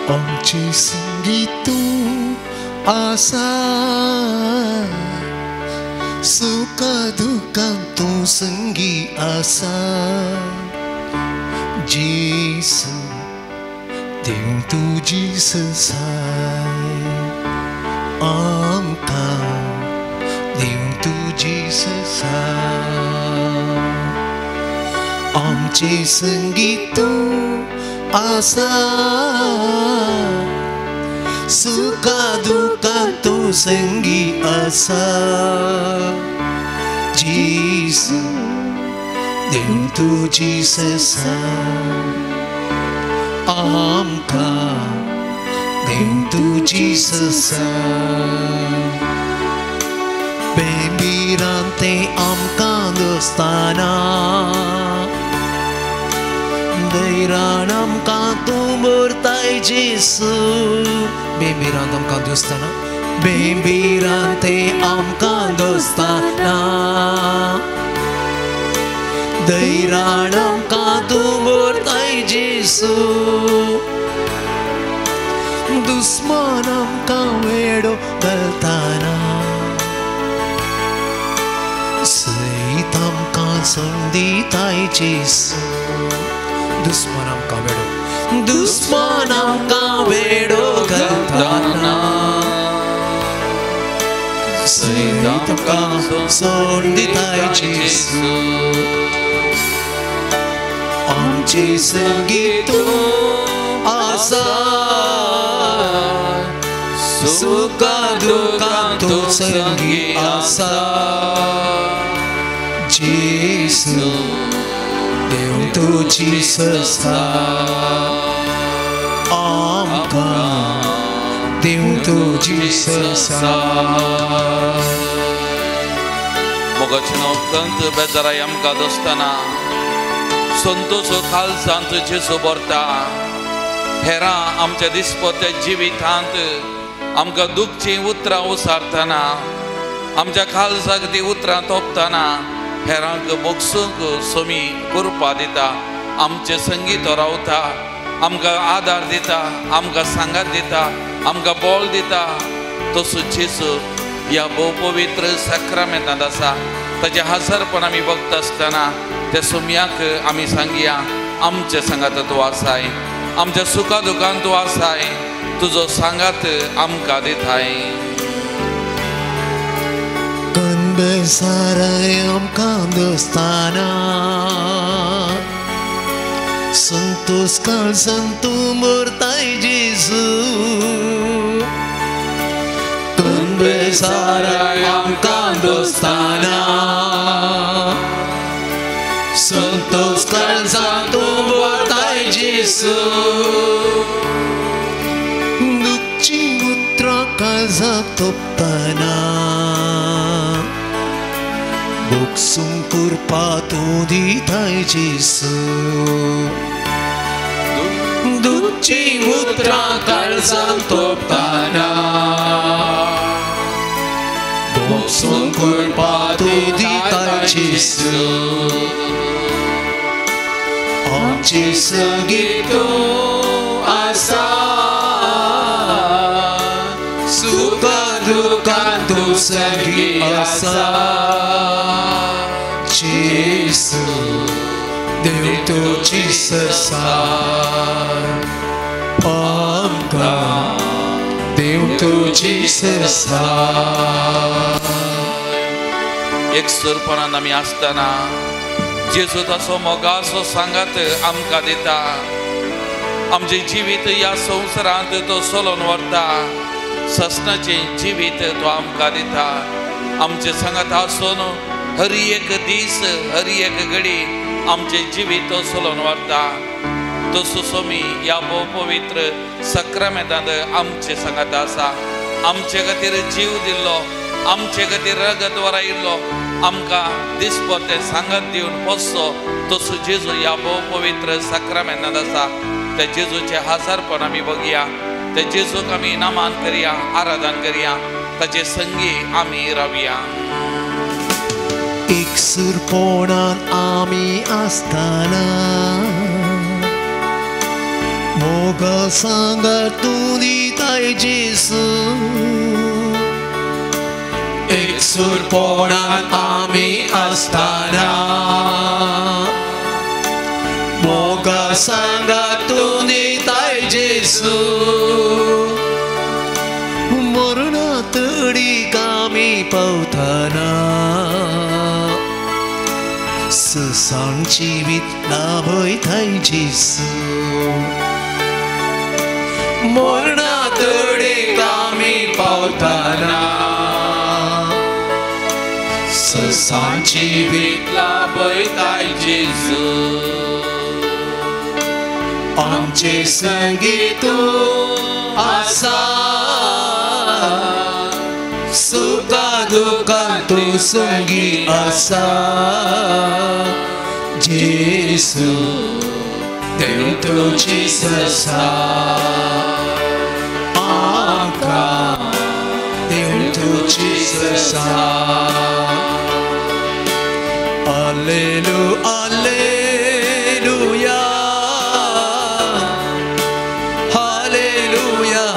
आमचे संगी तूं आसा, सुखा दुखान तूं संगी आसा। जेसू देव तुजी ससाय आमकां, देव तुजी ससाय। आमचे संगी तूं आसा, सुखा दुखान तूं संगी आसा। जेसू देव तुजी ससाय आमकां, देव तुजी ससाय। बेबिरांते आमकां दोस्ताना, धैरान आमकां तूं भरताय जेसू। बेबिरांत आमकां दोस्ताना, बेबिरांते आमकां दोस्ताना, धैरान आमकां तूं भरताय जेसू। दुस्मान आमकां वेडो घालताना, सैत आमकां संदिताय जेसू। दुस्मान आमकां वेडो, दुस्मान आमकां वेडो घालताना, सैत आमकां संदिताय जेसू। आमचे संगी तूं आसा, सुखा दुखान तूं संगी आसा। जेसू देव तुजी ससाय आमकां, देव तुजी ससाय। मोगाचें नांव कंत बेजाराय आमकां दोस्ताना, संतोष कालसांत जेसू भरता। हेरां आमच्या दिसपत्या जिवितांत आमकां दुखचीं उतरां उसारतना, आमच्या काळजाक ती उतरां तोपतना हेरांक बोगसूंक सोमी कृपा दिता। आमचे संगी तो रावता, आमकां आदार दिता, आमकां सांगात दिता, आमकां बळ दिता। तसो जेसू ह्या भोव पवित्र साक्रामेंतांत आसा। ताचें हाजरपण आमी बघता आसतना त्या सोम्याक आमी सांगया, आमचे सांगात तूं आसाय, आमच्या सुखा दुखान तूं आसाय, तुजो सांगात आमकां दिताय। बेसाराय आमकां दोस्ताना, संतोष काळजान तूं भरताय जेसू। बेसाराय आमकां दोस्ताना, संतोष काळजान तूं भरताय जेसू। दुखचीं उतरां काळजाक तोपतना, बोगसूंक कृपा तूं दिताय जेसू। दुखचीं उतरां काळजाक तोपतना, बोगसूंक कृपा तूं दिताय जेसू। आमचे संगी तूं आसा, सुखा दुखान तूं संगी आसा। जेसू देव तुजी ससाय आमकां, देव तुजी ससाय। एकसुरपणान आमी आसतना जेसू ताचो मोगाचो सांगात आमकां दिता। आमचें जिवीत ह्या संवसारांत तो चलोवन व्हरता। ससनाचें जिवीत तो आमकां दिता। आमचे सांगात आसून हर एक दीस, हर एक घडी आमचें जिवीत तो चलोवन व्हरता। तसो सोमी ह्या भोव पवित्र साक्रामेंतांत आमचे सांगात आसा। आमचे खातीर जीव दिल्लो, आमचे खातीर रगत वरायिल्लो, आमकां दिसपट्टे सांगात दिवन पोसचो तसो जेजू ह्या भोव पवित्र साक्रामेंतांत आसा। त्या जेजूचें हाजारपण आमी बघया, त्या जेजूक आमी नमन करया, आराधन करया, ताचे संगी आमी रावया। एकसुरपणान आमी आसतना मोगा सांगा तूं दिताय जेजू एकसूरपणान आमी आसतना मोगा सांगा तूं दिताय जेजू मरणा तडीक आमी पावतना ससाण जिवीत लाभयताय जेजू मरणा तडीक आमी पावतना ससाण जिवीत लाभयताय जेजू आमचे संगी तूं आसा सुखा दुखान तूं संगी आसा जेजू देव तुजी ससा आमकां देव तुजी ससा Alleluia, Alleluia, Alleluia,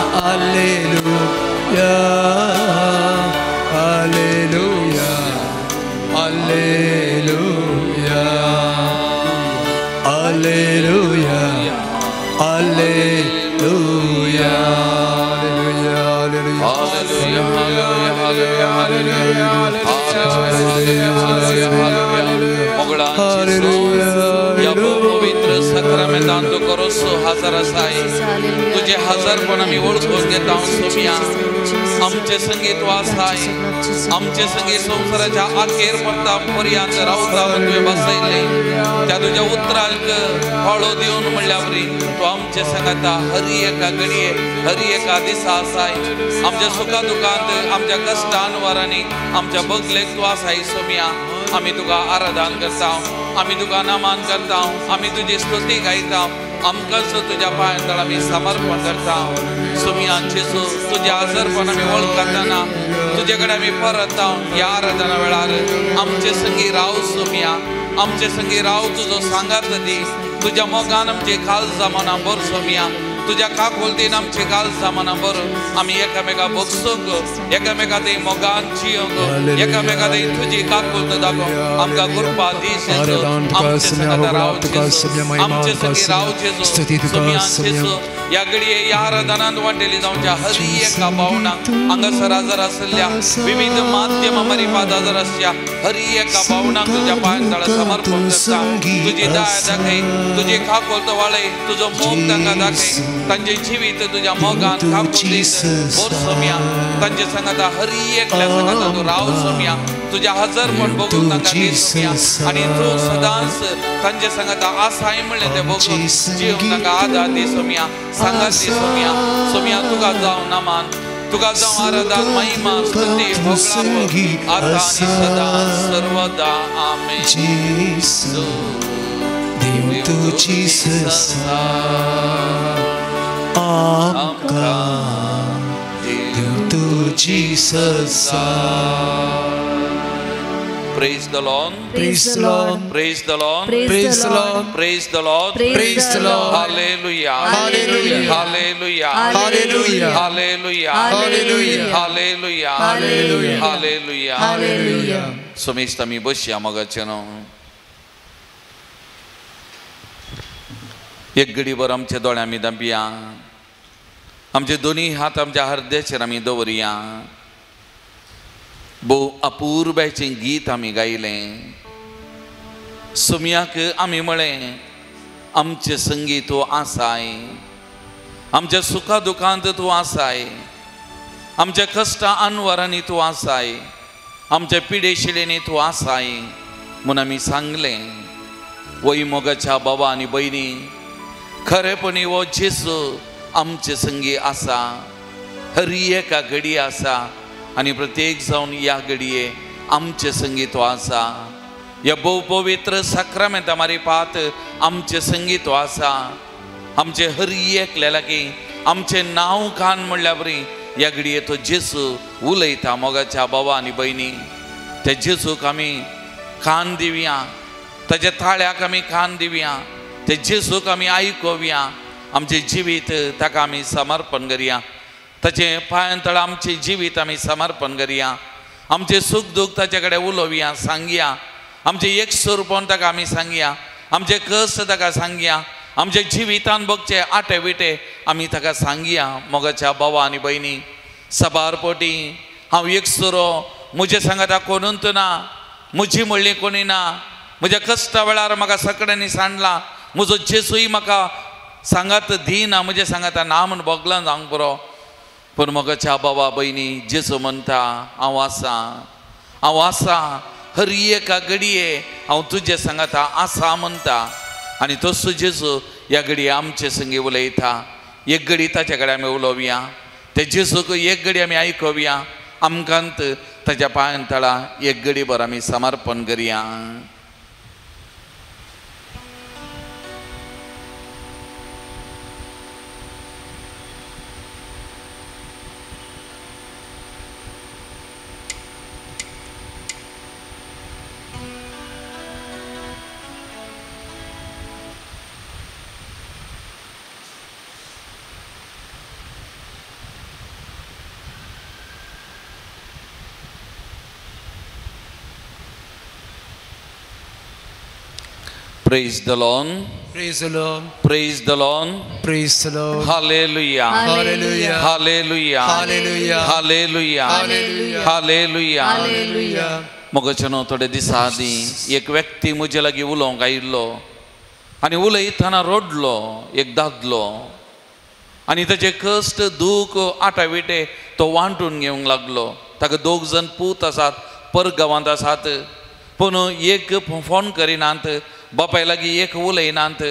Alleluia, Alleluia, Alleluia, Alleluia, Alleluia, Hallelujah, hallelujah, hallelujah, hallelujah. पवित्र सक्रामेंतान तूं करोसो हजर आसाय तुजें हजरपण आमी वळखून घेता सोम्या आमचे संगी तूं आसाय आमचे संगी संवसाराच्या आखेर पडटा पर्यंत रावता म्हूण तुवें बसयलें त्या तुज्या उतराक फळो दिवन म्हणल्या वरी तूं आमचे सांगाता हर एका घडये हर एका दिसा आसाय आमच्या सुखा दुखांत आमच्या कश्टान वारांनी आमच्या बगलेक तूं आसाय सोम्या आमी तुका आराधन करता आमी तुका नमन करता आमी तुजी स्तुती गायता आमकांच तुज्या पांयां तळ आमी समर्पण करता सोम्या जेजू तुजें हजरपण आमी वळखतना तुजे कडेन आमी परत ह्या आराधना वेळार आमचे संगी राव सोम्या आमचे संगी राव तुजो सांगात दी तुज्या मोगान आमचे काळजां मनां भर सोम्या तुज्या काकुळतीन आमचे काळजां मनां भर आमी एकामेका भोगसूंक एकामेका थंय मोगान जियोंक एकामेका थंय तुजी काकुळत दाखोवंक आमकां कृपा दी जेजू आमचे संगात राव जेजू आमचे संगी राव जेजू सोम्या जेजू ह्या घडये ह्या आराधनांत वांटेली जावच्या हर एका भावनांक हांगासर हजर आशिल्ल्या विविध माध्यमां मार्फत हजर आसच्या हर एका भावनांक तुज्या पांयां तळा समर्पण करता तुजी दया दाखय तुजी काकुळत वाळय तुजो मोग तांकां दाखय तांचें जिवीत तुज्या मोगान काकुळतीन भर सोम्या तांचे सांगाता हर एकल्या सांगाता तूं राव सोम्या तुज्या हजरपण बघून तांकां दी सोम्या आनी तूं सदांच तांचे सांगाता आसाय म्हणलें तें बघून जिवंक तांकां आदार दी सोम्या सांगात दी सोम्या सोम्या तुका जावं नमन तुका जावं आराधन महिमा स्तुती भोगळाप आतां आनी सदां सर्वदा आमेन. जेजू देव तुजी ससा आमकां देव तुजी ससा. Praise the Lord. Praise the Lord. Praise the Lord. Praise the Lord. Praise the Lord. Praise the Lord. Hallelujah. Hallelujah. Hallelujah. Hallelujah. Hallelujah. Hallelujah. Hallelujah. Hallelujah. Hallelujah. Hallelujah. सोमेस्त आमी बसया मोगाचें न्हू एक घडीभर आमच्या दोळे आमी धांपया आमचे दोनी हात आमच्या हृदयाचेर आमी दवरया भोव अपुरबायचें गीत आमी गायलें सोम्याक आमी म्हळें आमचे संगी तूं आसाय आमच्या सुखा दुखांत तूं आसाय आमच्या कश्टा अनवरांनी तूं आसाय आमच्या पिडेशिलेंनी तूं आसाय म्हूण आमी सांगलें. वय मोगाच्या बाबा आनी भयणी खरेपणी हो जेजू आमचे संगी आसा हर एका घडये आसा आनी प्रत्येक जावन ह्या घडये आमचे संगी तो आसा. ह्या भोव पवित्र साक्रामेंता मार्फत आमचे संगी तो आसा. आमचे हर एकल्या लागीं आमचें नांव कान म्हणल्या वरी ह्या घडये तो जेजू उलयता. मोगाच्या बाबा आनी भयणी त्या जेजूक आमी कान दिवया, ताच्या ताळ्याक आमी कान दिवया, ते जेजूक आमी आयकोवया आमचें जिवीत ताका आमी समर्पण करया, ताचे पांयां तळा आमचें जिवीत आमी समर्पण करया, आमचें सूख दूख ताचे कडेन उलोवया सांगया, आमचें एकसुरपण ताका आमी सांगया, आमचें कश्ट ताका सांगया, आमच्या जिवितान भोगचे आटे विटे आमी ताका सांगया. मोगाच्या भावा आनी भयणी, सबार पोटी हांव एकसुरो, म्हजे सांगाता कोणूच ना, म्हजी म्हणली कोणी ना, म्हज्या कश्टा वेळार म्हाका सगळ्यांनी सांडला, म्हजो जेसूय म्हाका सांगात दिना, म्हजें सांगाता ना म्हूण भोगलां जावंक पुरो. पूण मोगाच्या बाबा भयणी, जेजू म्हणटा हांव आसा, हांव आसा, हर एका घडये हांव तुजे सांगाता आसा म्हणटा. आनी तसो जेजू ह्या घडये आमचे संगी उलयता. एक घडी ताचे कडेन आमी उलोवया, ते जेजूक एक घडी आमी आयकोवया, आमकांत ताच्या पांयां तळा एक घडी भर आमी समर्पण करया. Praise the Lord. Praise the Lord. Praise the Lord. Praise the Lord. Hallelujah. Hallelujah. Hallelujah. Hallelujah. Hallelujah. Hallelujah. Hallelujah. Hallelujah. मोगाच्यानो, थोडे दिसा आदीं एक व्यक्ती म्हजे लागीं उलोवंक आयिल्लो आनी उलयतना रडलो एक दादलो, आनी ताचे कश्ट दूख आटाविटे तो वांटून घेवंक लागलो. ताका दोग जाण पूत आसात, परगांवांत आसात, पूण एक फोन करिनात, बापाय लागीं एक उलयनात,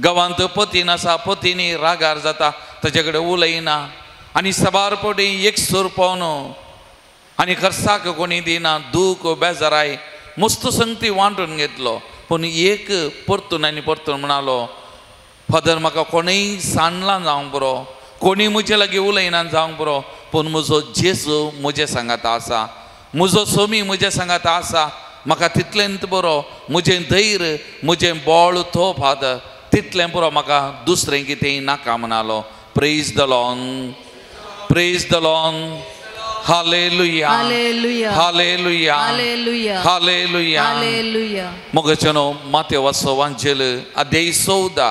गांवांत पतीन आसा, पतीनी रागार जाता, ताचे कडेन उलयना, आनी साबार पटी एक सूर पावन आनी खर्चाक कोणी दिना, दूख बेजाराय मस्त संगती वांटून घेतलो. पूण एक परतून आनी परतून म्हणालो, फादर म्हाका कोणूय सांडलां जावंक पुरो, कोणी म्हजे लागीं उलयना जावंक पुरो, पूण म्हजो जेजू म्हजे सांगाता आसा, म्हजो सोमी म्हजे सांगाता आसा, म्हाका तितलेंच बरो, म्हजें धैर्य म्हजें बळ तो फादर, तितलें पुरो, म्हाका दुसरें कितेंय नाका म्हणालो. Praise the Lord. Praise the Lord. Hallelujah. Hallelujah. Hallelujah. Hallelujah. Hallelujah. Hallelujah. मोगाच्यानो, मातेवाचो वांजेल अध्याय 14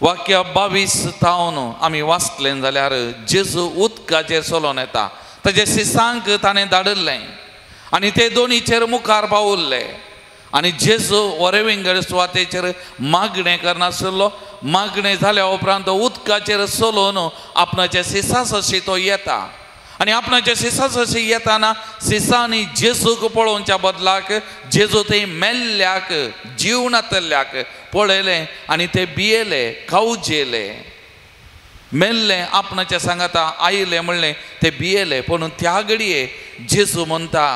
वाक्य 22 तावन आमी वाचलें जाल्यार जेजू उदकाचेर चलोन येता, ताजे सिसांक ताणें धाडिल्लें आनी ते दोनीचेर मुखार पावुल्ले, आनी जेजू वरेविंगड सुवातेचेर मागणें करनासलो. मागणें जाल्या उपरांत उदकाचेर चलोवन आपणाच्या सिसासशी तो येता, आनी आपणाच्या सिसासशी येताना सिसांनी जेजूक पळोवच्या बदलाक जेजू थंय मेल्ल्याक जीव नातल्ल्याक पळयलें आनी ते भियेले, कावजेले. मेल्लें आपणाच्या सांगाता आयलें म्हणलें ते भियेले. पूण त्या घडये जेजू म्हणटा,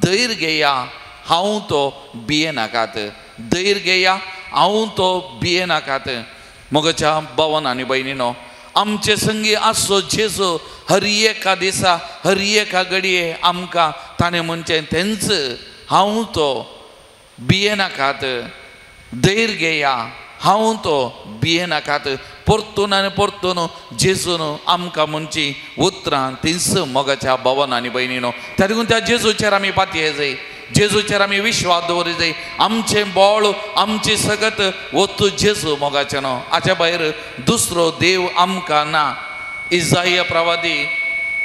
धैर्य घेया, हांव तो भियेनाकात, धैर्य घेया, हांव तो भियेनाकात. मोगाच्या भावान आनी भयणीनो, आमचे संगी आसचो जेजू हर एका दिसा हर एका घडये आमकां ताणें म्हणचें तेंच, हांव तो भियेनाकात, धैर्य घेया, हांव तो भियेनाकात. परतून आनी परतून जेजून आमकां म्हणची उतरां तींच मोगाच्या भावान आनी भयणीनो. त्या देखून त्या जेजूचेर आमी पातये जाय, जेजूचेर आमी विश्वास दवरी जाय, आमचें बळ आमची सगत वतू जेजू मोगाचें न्हू, हाच्या भायर दुसरो देव आमकां ना. इजाया प्रवादी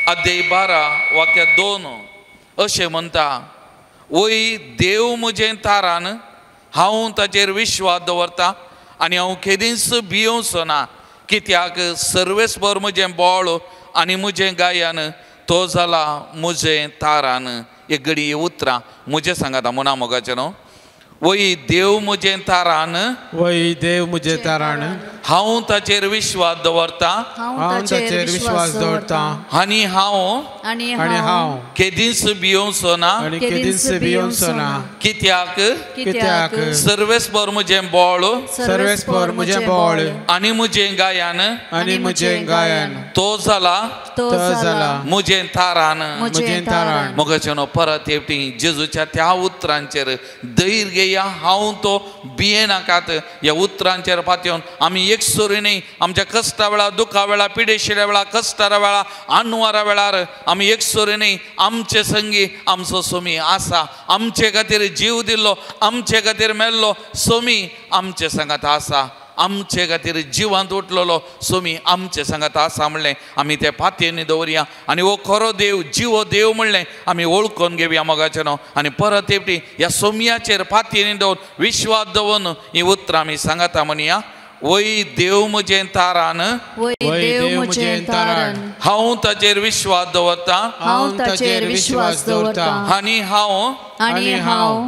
अध्याय 12 वाक्य 2 अशें म्हणटा, वय देव म्हजें तारान, हांव ताचेर विश्वास दवरता आनी हांव केदींच भियोवचो ना, कित्याक सर्वेस्पर म्हजें बळ आनी म्हजें गायन तो जाला म्हजें तारान. एक घडी उतरां म्हजें सांगाता म्हणा मोगाचें न्हू, वय देव म्हजें तारान, वय देव म्हजें तारान, हांव ताचेर विश्वास दवरता, हांव ताचेर विश्वास दवरता, आनी हांव केदींच भियोवचो ना, आनी केदींच भियोवचो ना, कित्याक कित्याक सर्वेस्पर म्हजें बळ, सर्वेस्पर म्हजें बळ आनी म्हजें गायन, आनी म्हजें गायन तो जाला, तो जाला म्हजें तारान, म्हजें तारान. मोगाचें न्हू, परत एकटी जेजूच्या त्या उतरांचेर धैर्य भिया हांव तो भियेनाकात ह्या उतरांचेर पातयेवन आमी एकसुरी न्ही आमच्या कश्टा वेळार दुखा वेळार पिडेशिल्या वेळार कश्टारा वेळार आनवारा वेळार आमी एकसुरी न्ही आमचे संगी आमचो सोमी आसा आमचे खातीर जीव दिल्लो आमचे खातीर मेल्लो सोमी आमचे सांगात आसा आमचे खातीर जिवांत उठलेलो सोमी आमचे सांगात आसा म्हणलें आमी ते पातयेनी दवरया आनी हो खरो देव जिवो देव म्हणलें आमी वळखून घेवया मोगाचें न्हू आनी परत एकटी ह्या सोमयाचेर पातयेनी दवर विश्वास दवरून ही उतरां आमी सांगाता म्हणया वय देव म्हजें तारान वय देव म्हजें तारण हांव ताचेर विश्वास दवरता हांव ताचेर विश्वास दवरता आनी हांव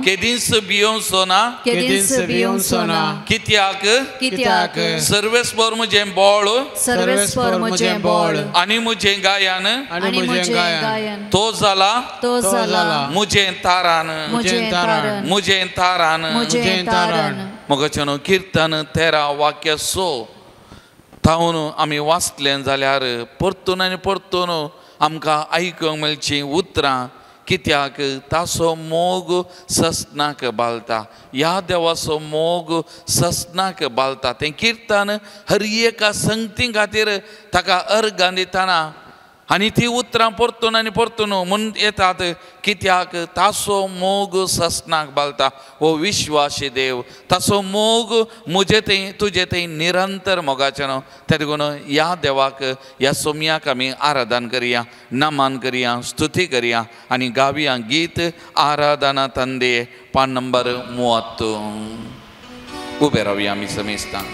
केदींच भियोवचो ना केदींच भियोवचो ना कित्याक कित्याक सर्वेस्पर म्हजें बळ सर्वेस्पर म्हजें बळ आनी म्हजें गायन आनी म्हजें गायन तो जाला म्हजें तारण म्हजें तारान म्हजें तारण म्हजें तारान मोगाच्यानो किर्तन 13 वाक्य 6 तावन आमी वाचलें जाल्यार परतून आनी परतून आमकां आयकूंक मेळचीं उतरां कित्याक ताचो मोग ससनाक बालता ह्या देवाचो मोग ससनाक बालता तें किर्तन हर एका संगती खातीर ताका अर्गां दितना आनी ती उतरां परतून आनी परतून म्हूण येतात कित्याक ताचो मोग ससनाक बालता हो विश्वासी देव ताचो मोग म्हजे थंय तुजे थंय निरंतर मोगाचें न्हू त्या देखून ह्या देवाक ह्या सोमयाक आमी आराधन करया नमन करया स्तुती करया आनी गावया गीत आराधना तंदे पान नंबर 30 उबे रावया आमी समेस्तां.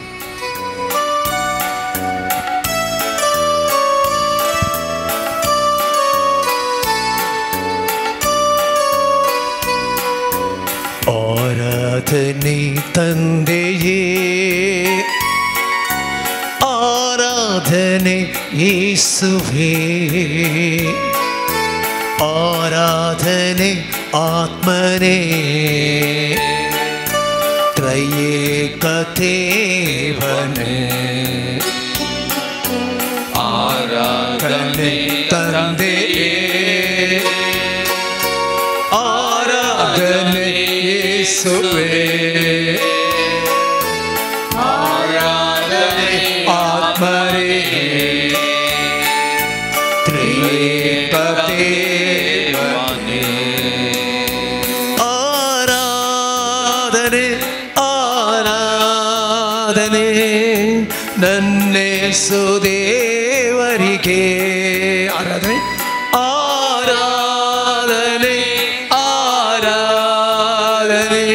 ಆರಾಧನೆ ತಂದೆಯೇ ಆರಾಧನೆ ಯೇಸುವೇ ಆರಾಧನೆ ಆತ್ಮನೇ ತ್ರಯೇಕ ದೇವನೇ ಆರಾಧನೆ ತಂದೆಯೇ ಆರಾಧನೆ ಯೇಸುವೇ ಆರಾಧನೆ ಆತ್ಮನೇ ತ್ರಿಯೇಕ ದೇವನೇ ಆರಾಧನೆ ಆರಾಧನೆ ನನ್ನೇಸು ದೇವರಿಗೆ ಆರಾಧನೆ ಆರಾಧನೆ ಆರಾಧನೆ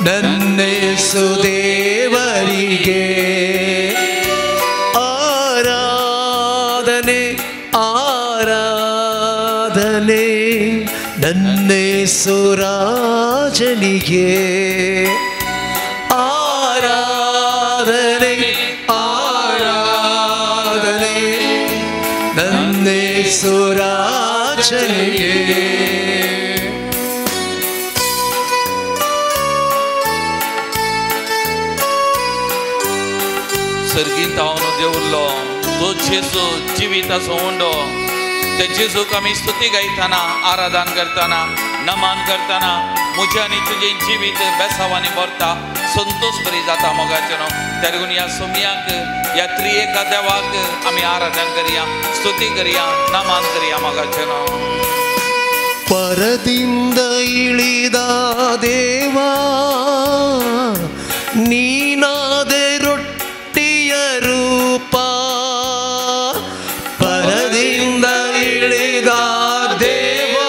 ನನ್ನೇಸು ದೇವರಿಗೆ ಆರಾಧನೆ ಆರಾಧನೆ ನನ್ನೇಸು ರಾಜನಿಗೆ ಆರಾಧನೆ ಆರಾಧನೆ ನನ್ನೇಸು ರಾಜನಿಗೆ. सर्गींत हांव देवलो तो जेजू जिवीत आसो उंडो ते जेजूक आमी स्तुती गायतना आराधन करतना नमन करतना म्हजें आनी तुजें जिवीत बेसावांनी भरता संतोश बरी जाता मोगाचें न्हू त्या देखून ह्या सोमयाक ह्या त्रिएका देवाक आमी आराधन करया स्तुती करया नमन करया मोगाचें न्हू. ಪರದಿಂದ ಇಳಿದ ದೇವಾ ನೀನಾದೆ ರೊಟ್ಟಿಯ ರೂಪ ಪರದಿಂದ ಇಳಿದ ದೇವಾ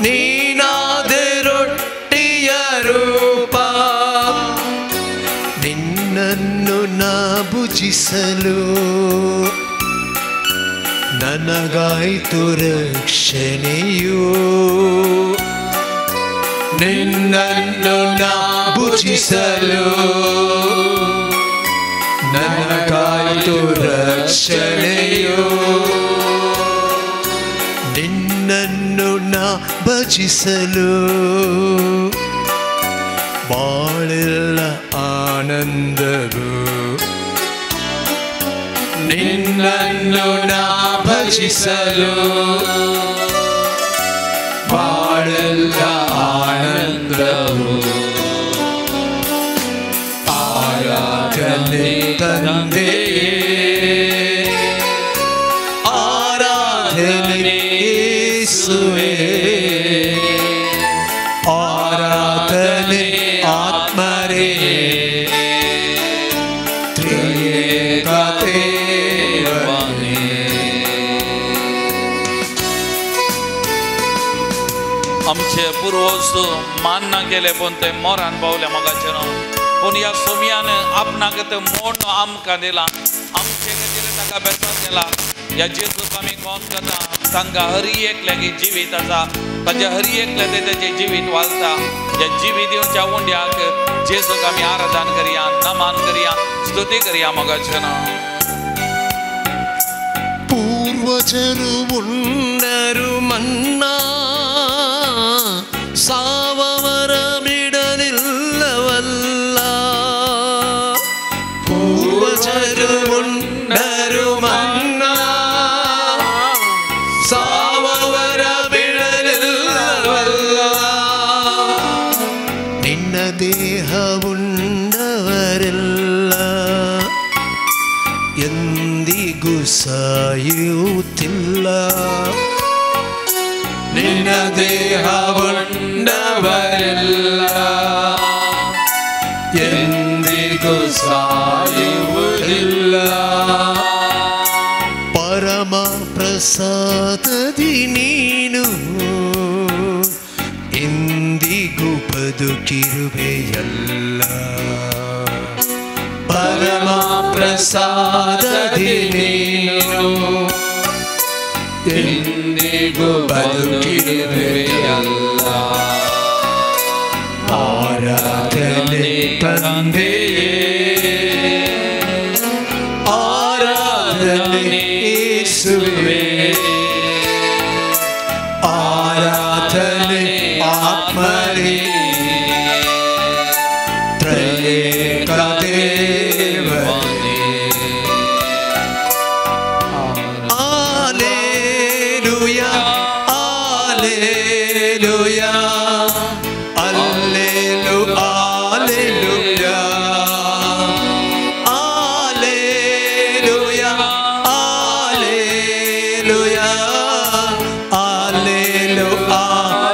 ನೀನಾದೆ ರೊಟ್ಟಿಯ ರೂಪ ನಿನ್ನನ್ನು ನಾ ಭುಜಿಸಲು ನನಗಾಯಿತು ರಕ್ಷಣೆಯು ನಿನ್ನನ್ನು ನಾ ಭುಜಿಸಲು ನನಗಾಯಿತು ರಕ್ಷಣೆಯು ನಿನ್ನನ್ನು ನಾ ಭಜಿಸಲು ಬಾಳೆಲ್ಲ ಆನಂದವು ನಿನ್ನನ್ನು ನಾ ಭಜಿಸಲು ಬಾಳೆಲ್ಲ ಬಾಳೆಲ್ಲ ಆನಂದವು. ಆರಾಧನೆ ತಂದೆಯೇ, ಆರಾಧನೆ ಯೇಸುವೇ, ಆರಾಧನೆ ಆತ್ಮರೇ, ತ್ರಿಯೇಕ ದೇವನೇ. आमचे पुर्वज मान्ना केले पूण ते मोरान पावले मोगाचे न्हू, पूण ह्या सोम्यान आपणाक तें मोड आमकां दिलां, आमचे खातीर ताका बेसार केला. ह्या जेजूक आमी कोण करता, तांकां हर एकल्याक जिवीत आसा, ताच्या हर एकल्या तेचें जिवीत वालता. ह्या जिवीत दिवच्या उंड्याक जेजूक आमी आराधन करया, नमन करया, स्तुती करया मोगाचे न्हू. ಪೂರ್ವಜರು ಉಣ್ಣರು ಮನ್ನಾ, ಸಾವವರ ಬಿಡಲಿಲ್ಲವಲ್ಲ. ಪೂರ್ವಜರು ಉಣ್ಣರು ಮನ್ನಾ, ಸಾವವರ ಬಿಡಲಿಲ್ಲವಲ್ಲ. ನಿನ್ನ ದೇಹ ಉಣ್ಣವರೆಲ್ಲ ಎಂದಿಗೂ ಸಾಯುತ್ತಿಲ್ಲ. ನಿನ್ನ ದೇಹ ಉಂಡವರೆಲ್ಲ ಎಂದಿಗೂ ಸಾಯುವುದಿಲ್ಲ. ಪರಮ ಪ್ರಸಾದದಿ ನೀನು ಎಂದಿಗೂ ಬದುಕಿರುವೆಯಲ್ಲ. ಪರಮ ಪ್ರಸಾದದಿ ನೀನು ಎಂದಿಗೂ ಬದುಕಿರುವೆಯಲ್ಲ. ಆರಾಧನೆ ತಂದೆಯೇ, ಆರಾಧನೆ ಯೇಸುವೇ, ಆರಾಧನೆ ಆತ್ಮರೇ, ತ್ರಿಯೇಕ ದೇವನೇ. Alleluia, alleluia, allelu, alleluia, alleluia, alleluia, allelu,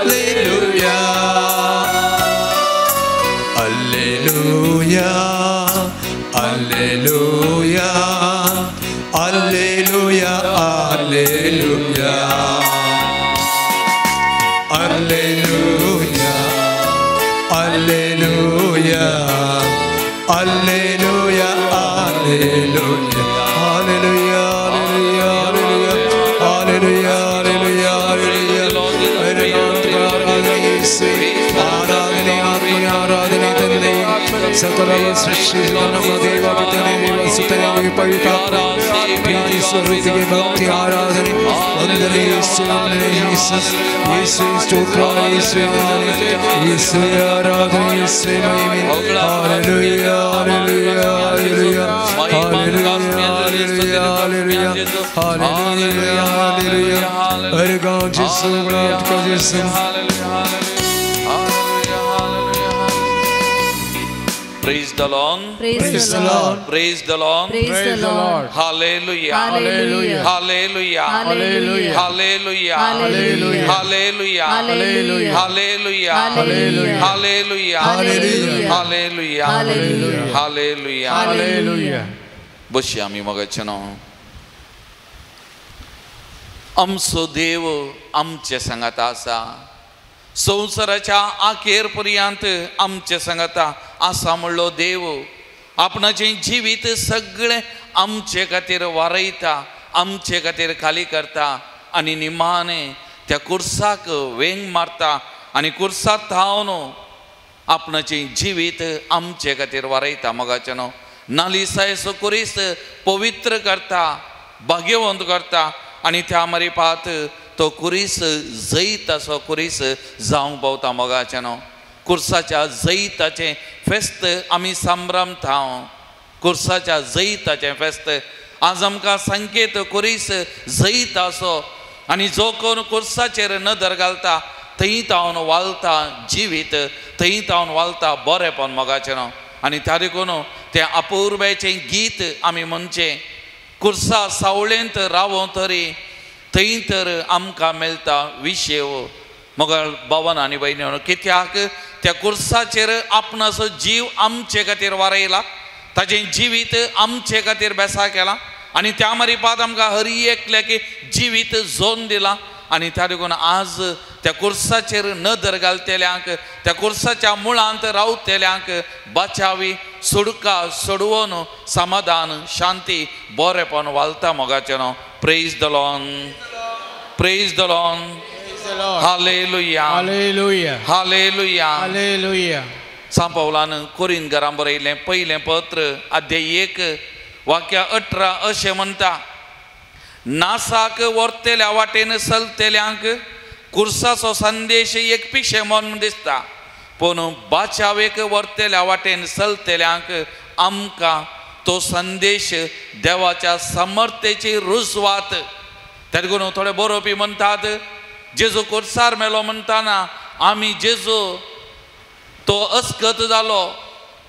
alleluia, alleluia, alleluia, alleluia, alleluia, alleluia, alleluia, alleluia, alleluia, alleluia, alleluia, alleluia, alleluia, alleluia. ಆರಾಧನೆ ಆತ್ಮನೇ, ಆರಾಧನೆ ತಂದೆ, ಸಕಲ ಸೃಷ್ಟಿಸಿದ ನಮ್ಮ ದೇವ ಪಿತನೇ, ದೇವ ಸುತನೇ, ಪವಿತ್ರಾತ್ಮ ಪ್ರೀತಿ ಸ್ವರೂಪಿಗೆ ಭಕ್ತಿ ಆರಾಧನೆ ವಂದನೆ ಯೇಸು, ವಂದನೆ ಯೇಸು, ಯೇಸು ಸ್ತೋತ್ರ, ಯೇಸುವೆ ವಂದನೆ, ಯೇಸುವೆ ಆರಾಧನೆ, ಯೇಸುವೆ ಮಹಿಮೆ. Hallelujah, hallelujah, hallelujah, hallelujah, hallelujah, hallelujah, hallelujah. ಹರಿಗಾ Jesu, Jesu. Praise the Lord. Praise the Lord. Praise the Lord. Praise the Lord. Hallelujah. Hallelujah. Hallelujah. Hallelujah. Hallelujah. Hallelujah. Hallelujah. Hallelujah. Hallelujah. Hallelujah. Hallelujah. Hallelujah. Hallelujah. Hallelujah. Hallelujah. Hallelujah. बशी आमी मगाचे न्हू, आमचो देव आमचे सांगाता आसा, संवसाराच्या आखेर पर्यंत आमचे सांगाता आसा म्हणलो देव आपणाचें जिवीत सगळें आमचे खातीर वारयता, आमचे खातीर खाली करता आनी निमाणें त्या कुर्साक वेंग मारता आनी कुर्साक थावन आपणाचें जिवीत आमचे खातीर वारयता. मोगाचें न्हू, नालिसायचो कुरीस पवित्र करता, भाग्यवंत करता आनी त्या मरिपात तो कुरीस जैत असो कुरीस जावंक पावता. मोगाचें न्हू, कुर्साच्या जैताचें फेस्त आमी संभ्रमता. कुर्साच्या जैताचें फेस्त आज आमकां संकेत कुरीस जैत असो आनी जो कोण कुर्साचेर नदर घालता थंय तावन वालता जिवीत, थंय तावन वालता बरेंपण मोगाचें न्हू. आनी त्या देखून तें अपुरबायेचें गीत आमी म्हणचें, कुर्सा सावळेंत रावों तरी थंय तर आमकां मेळटा विशेव. मोगाळ बावन आनी भयणी, कित्याक त्या कुर्साचेर आपणाचो जीव आमचे खातीर वारयला, ताजें जिवीत आमचे खातीर बेसा केलां आनी त्या मारिपात आमकां हरी एकल्याक जिवीत जोन दिलां. आनी त्या देखून आज त्या कुर्साचेर नदर घालतल्यांक, त्या कुर्साच्या मुळांत रावतल्यांक बचावी, सुडका, सोडवून समाधान, शांती, बरेंपण वालता मोगाचें न्हू. Praise the Lord, praise the Lord, hallelujah, hallelujah, hallelujah, hallelujah. सांत पावलान कोरिंत घरां बरयलें पयलें पत्र अध्याय 1 वाक्य 18 अशें म्हणटा, नासाक व्हरतल्या वाटेन चलतल्यांक कुर्साचो संदेश एक पिशें म्हूण दिसता, पूण बाचावेक व्हरतल्या वाटेन चलतल्यांक आमकां तो संदेश देवाच्या समर्थेची रुजवात. त्या देखून थोडे बरोवपी म्हणटात, जेजू कुर्सार मेलो म्हणटाना आमी जेजू तो अस्कत जालो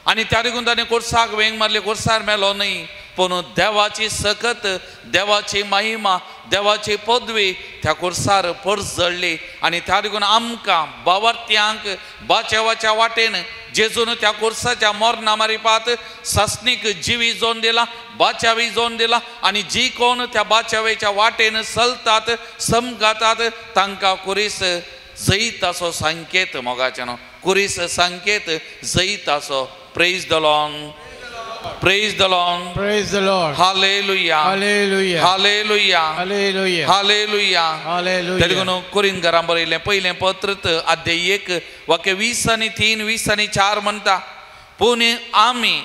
आनी त्या देखून ताणें कुर्साक वेंग मारली, कुर्सार मेलो न्हय, पूण देवाची सकत, देवाची महिमा, देवाची पदवी त्या कुर्सार परजळ्ळी. आनी त्या देखून आमकां बावर्त्यांक बाचेवाच्या वाटेन जेजून त्या कुर्साच्या मरणा मारिपात सासणीक जिवी जोन दिला, बाचावी जोन दिला आनी जी कोण त्या बाचावेच्या वाटेन चलतात, समगातात, तांकां कुरीस जैताचो संकेत मोगाचें न्हू, कुरीस संकेत जैताचो. Praise the Lord, praise the Lord, praise the Lord, hallelujah, hallelujah, hallelujah, hallelujah, hallelujah, hallelujah. त्या देखून कोरिंत घरां बरयलें पयलें पत्र अध्याय 1 वाक्य 20 आनी 3, 20 आनी 4 म्हणटा, पूण आमी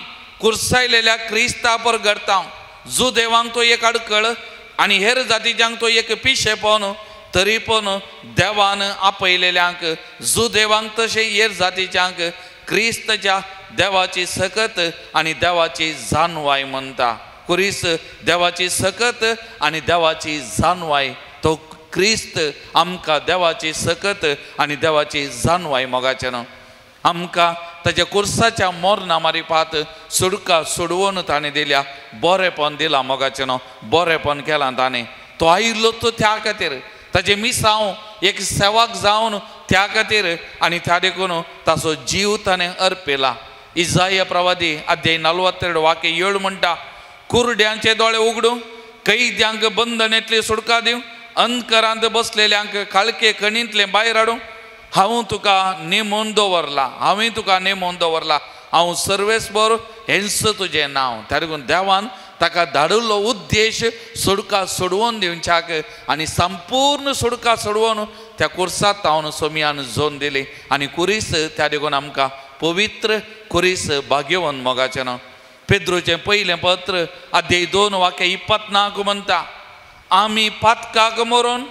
कुर्सायलेल्या क्रिस्ता परगडता, जुदेवांक तो एक अडकळ आनी हेर जातीच्यांक तो एक पिशेपण, तरी पण देवान आपयलेल्यांक, जुदेवांक तशें हेर जातीच्यांक क्रिस्तच्या देवाची सकत आनी देवाची जानवाय म्हणटा. कुरीस देवाची सकत आनी देवाची जानवाय, तो क्रिस्त आमकां देवाची सकत आनी देवाची जानवाय मोगाचें न्हू. आमकां ताच्या कुर्साच्या मरणा मारिपात सुडका सोडवून ताणें दिल्या, बरेंपण दिलां मोगाचें न्हू, बरेंपण केलां ताणें. तो आयिल्लो तो त्या खातीर, ताजें मिसांव एक सेवक जावन त्या खातीर आनी त्या देखून ताचो जीव ताणें अर्पिला. इजाया प्रवादी अध्याय 42 वाक्य 7 म्हणटा, कुरड्यांचे दोळे उगडूं, कैद्यांक बंधनेंतली सुटका दिवं, अंधकारांत बसलेल्यांक काळखे खणींतलें भायर हाडूं, हांव तुका नेमून दवरला, हांवें तुका नेमून दवरला, हांव सर्वेस्पर हेंच तुजें नांव. त्या देखून देवान ताका धाडिल्लो उद्देश सुडका सोडवून दिवच्याक आनी संपूर्ण सुडका सोडवून त्या कुर्सात तावन सोमयान जोन दिली आनी कुरीस त्या देखून आमकां पवित्र कुरीस भाग्यवंत मोगाचें न्हू. पेद्रोचें पयलें पत्र अध्याय 2 वाक्य 24 म्हणटा, आमी पातकाक मरोन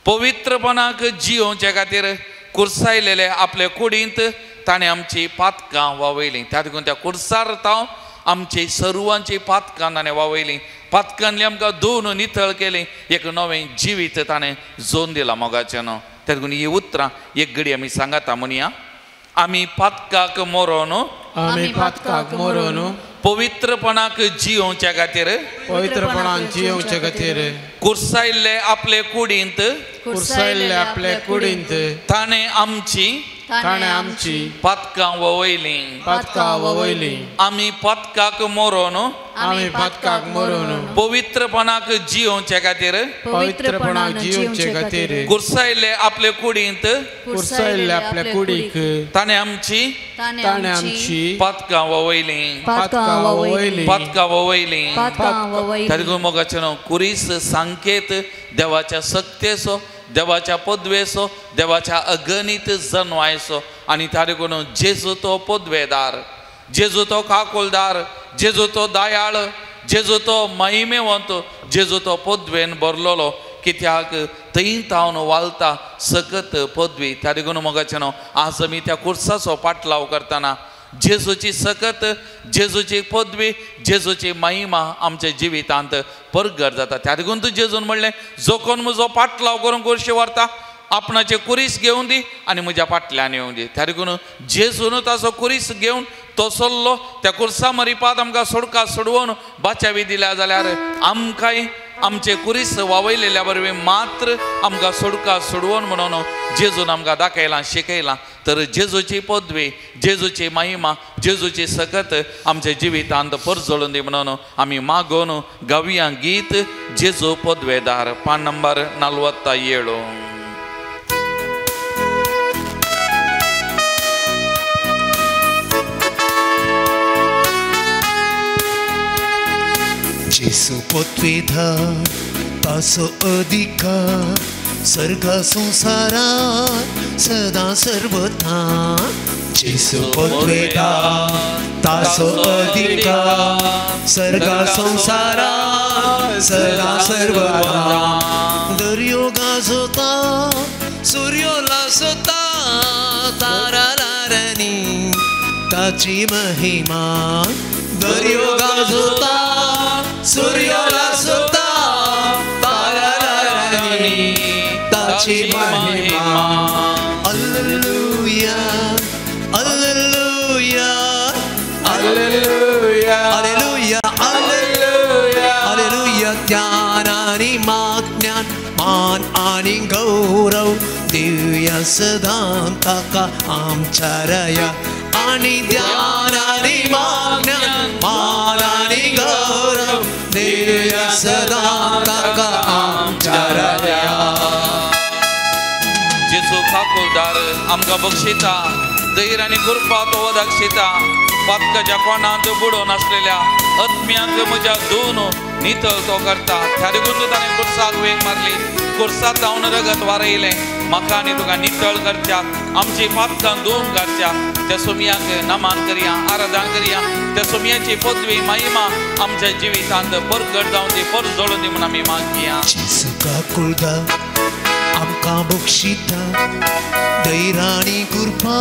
पवित्रपणाक जियोवचे खातीर कुर्सायलेले आपले कुडींत ताणें आमची पातकां वावयलीं. त्या देखून त्या कुर्सार ताव आमची सर्वांची पातकां ताणें वावयलीं, पातकांतली आमकां धुवन नितळ केली, एक नवें जिवीत ताणें जोन दिलां मोगाचें न्हू. त्या देखून ही उतरां एक घडी आमी सांगाता म्हणया, आमी पातकाक मरोन, आमी पातकाक मरोन, पवित्रपणाक जियोवच्या खातीर, पवित्रपणाक जियोवचे खातीर, कुर्सायल्ले आपले कुडींत, कुर्सायल्ले आपले कुडींत ताणें आमची, ताणें आमची पातकां ववयलीं, पातकां ववयलीं. आमी पातकाक मरोन, आमी पातकाक मरोन, पवित्रपणाक जियोवचे खातीर, पवित्रपणाक जियोवचे खातीर, कुर्सायल्ले आपले कुडींत, कुर्सायल्ले आपले कुडीक ताणें आमची, ताणें आमची पातकां ववयलीं, पातकां ववयलीं, पातकां ववयलीं, पातकां ववयलीं. त्या देखून मोगाचें न्हू, कुरीस संकेत देवाच्या सक्तेचो, देवाच्या पदवेचो, देवाच्या अगणीत जनवायचो. आनी त्या देखून जेजू तो पदवेदार, जेजू तो काकुलदार, जेजू तो दयाळ, जेजू तो महिमेवंत, जेजू तो पदवेन भरलेलो, कित्याक थंय तावन वालता सकत पदवी. त्या देखून मोगाचें न्हू, आज आमी त्या कुर्साचो पाटलाव करतना जेजूची सकत, जेजूची पदवी, जेजूची महिमा आमच्या जिवितांत परगट जाता. त्या देखून तूं जेजून म्हणलें, जो कोण म्हजो पाटलाव करून कुर्शी व्हरता आपणाचे कुरीस घेवन दी आनी म्हज्या फाटल्यान येवन दी. त्या देखून जेजून ताचो कुरीस घेवन तो सोल्लो. त्या कुर्सा मरिपात आमकां सोडका सोडवून बाचावी दिल्या जाल्यार आमकांय आमचे कुरीस वावयलेल्या वरवीं मात्र आमकां सोडका सोडवून म्हणून जेजून आमकां दाखयलां शिकयलां. तर जेजूची पदवी, जेजूची महिमा, जेजूची सकत आमच्या जिवितांत परजळून दी म्हणून आमी मागोवन गावया गीत जेजू पदवेदार, पान नंबर 47. जेसू पदवेदार ताचो अधिकार सर्गा संवसारात सदां सर्वथा. जेसू पदवेदार ताचो अधिकार सर्गा संवसारात सदां सर्वथा. दर्यो गाजोता सूर्यो लासता तारा लारनी ताची महिमा. दर्यो गाजोता सूर्यो लासता तारा लारनी ताची महिमा. Alleluia, alleluia, alleluia, alleluia, alleluia, alleluia. ज्ञान आणि माज्ञान मान आणि गौरव दिव्य सदां ताका आमच्या रया. आणि ज्ञान आणि माज्ञान मान आणि गौरव दिव्य सदां ताका आमच्या रया. जेजू काकुलदार आमकां बक्षिता धैर्य आनी कृपा तो दाखयता. पातकाच्या कोणांत बुडोवन आसलेल्या आत्म्यांक म्हज्या दोन नितळ तो करता. त्या देखून ताणें कुर्साक वेंग मारली, कुर्सात धांवन रगत वारयलें. म्हाका आनी तुका नितळ करच्या, आमची पातकां धुवन काडच्या. त्या सोमयाक नमान करया, आराधना करया. त्या सोमयाची पदवी महिमा आमच्या जिवितांत परगट जावन दी, परजळून दी म्हूण आमी मागया. जेजू काकुलदार आमकां बक्षिता धैर्य आनी कृपा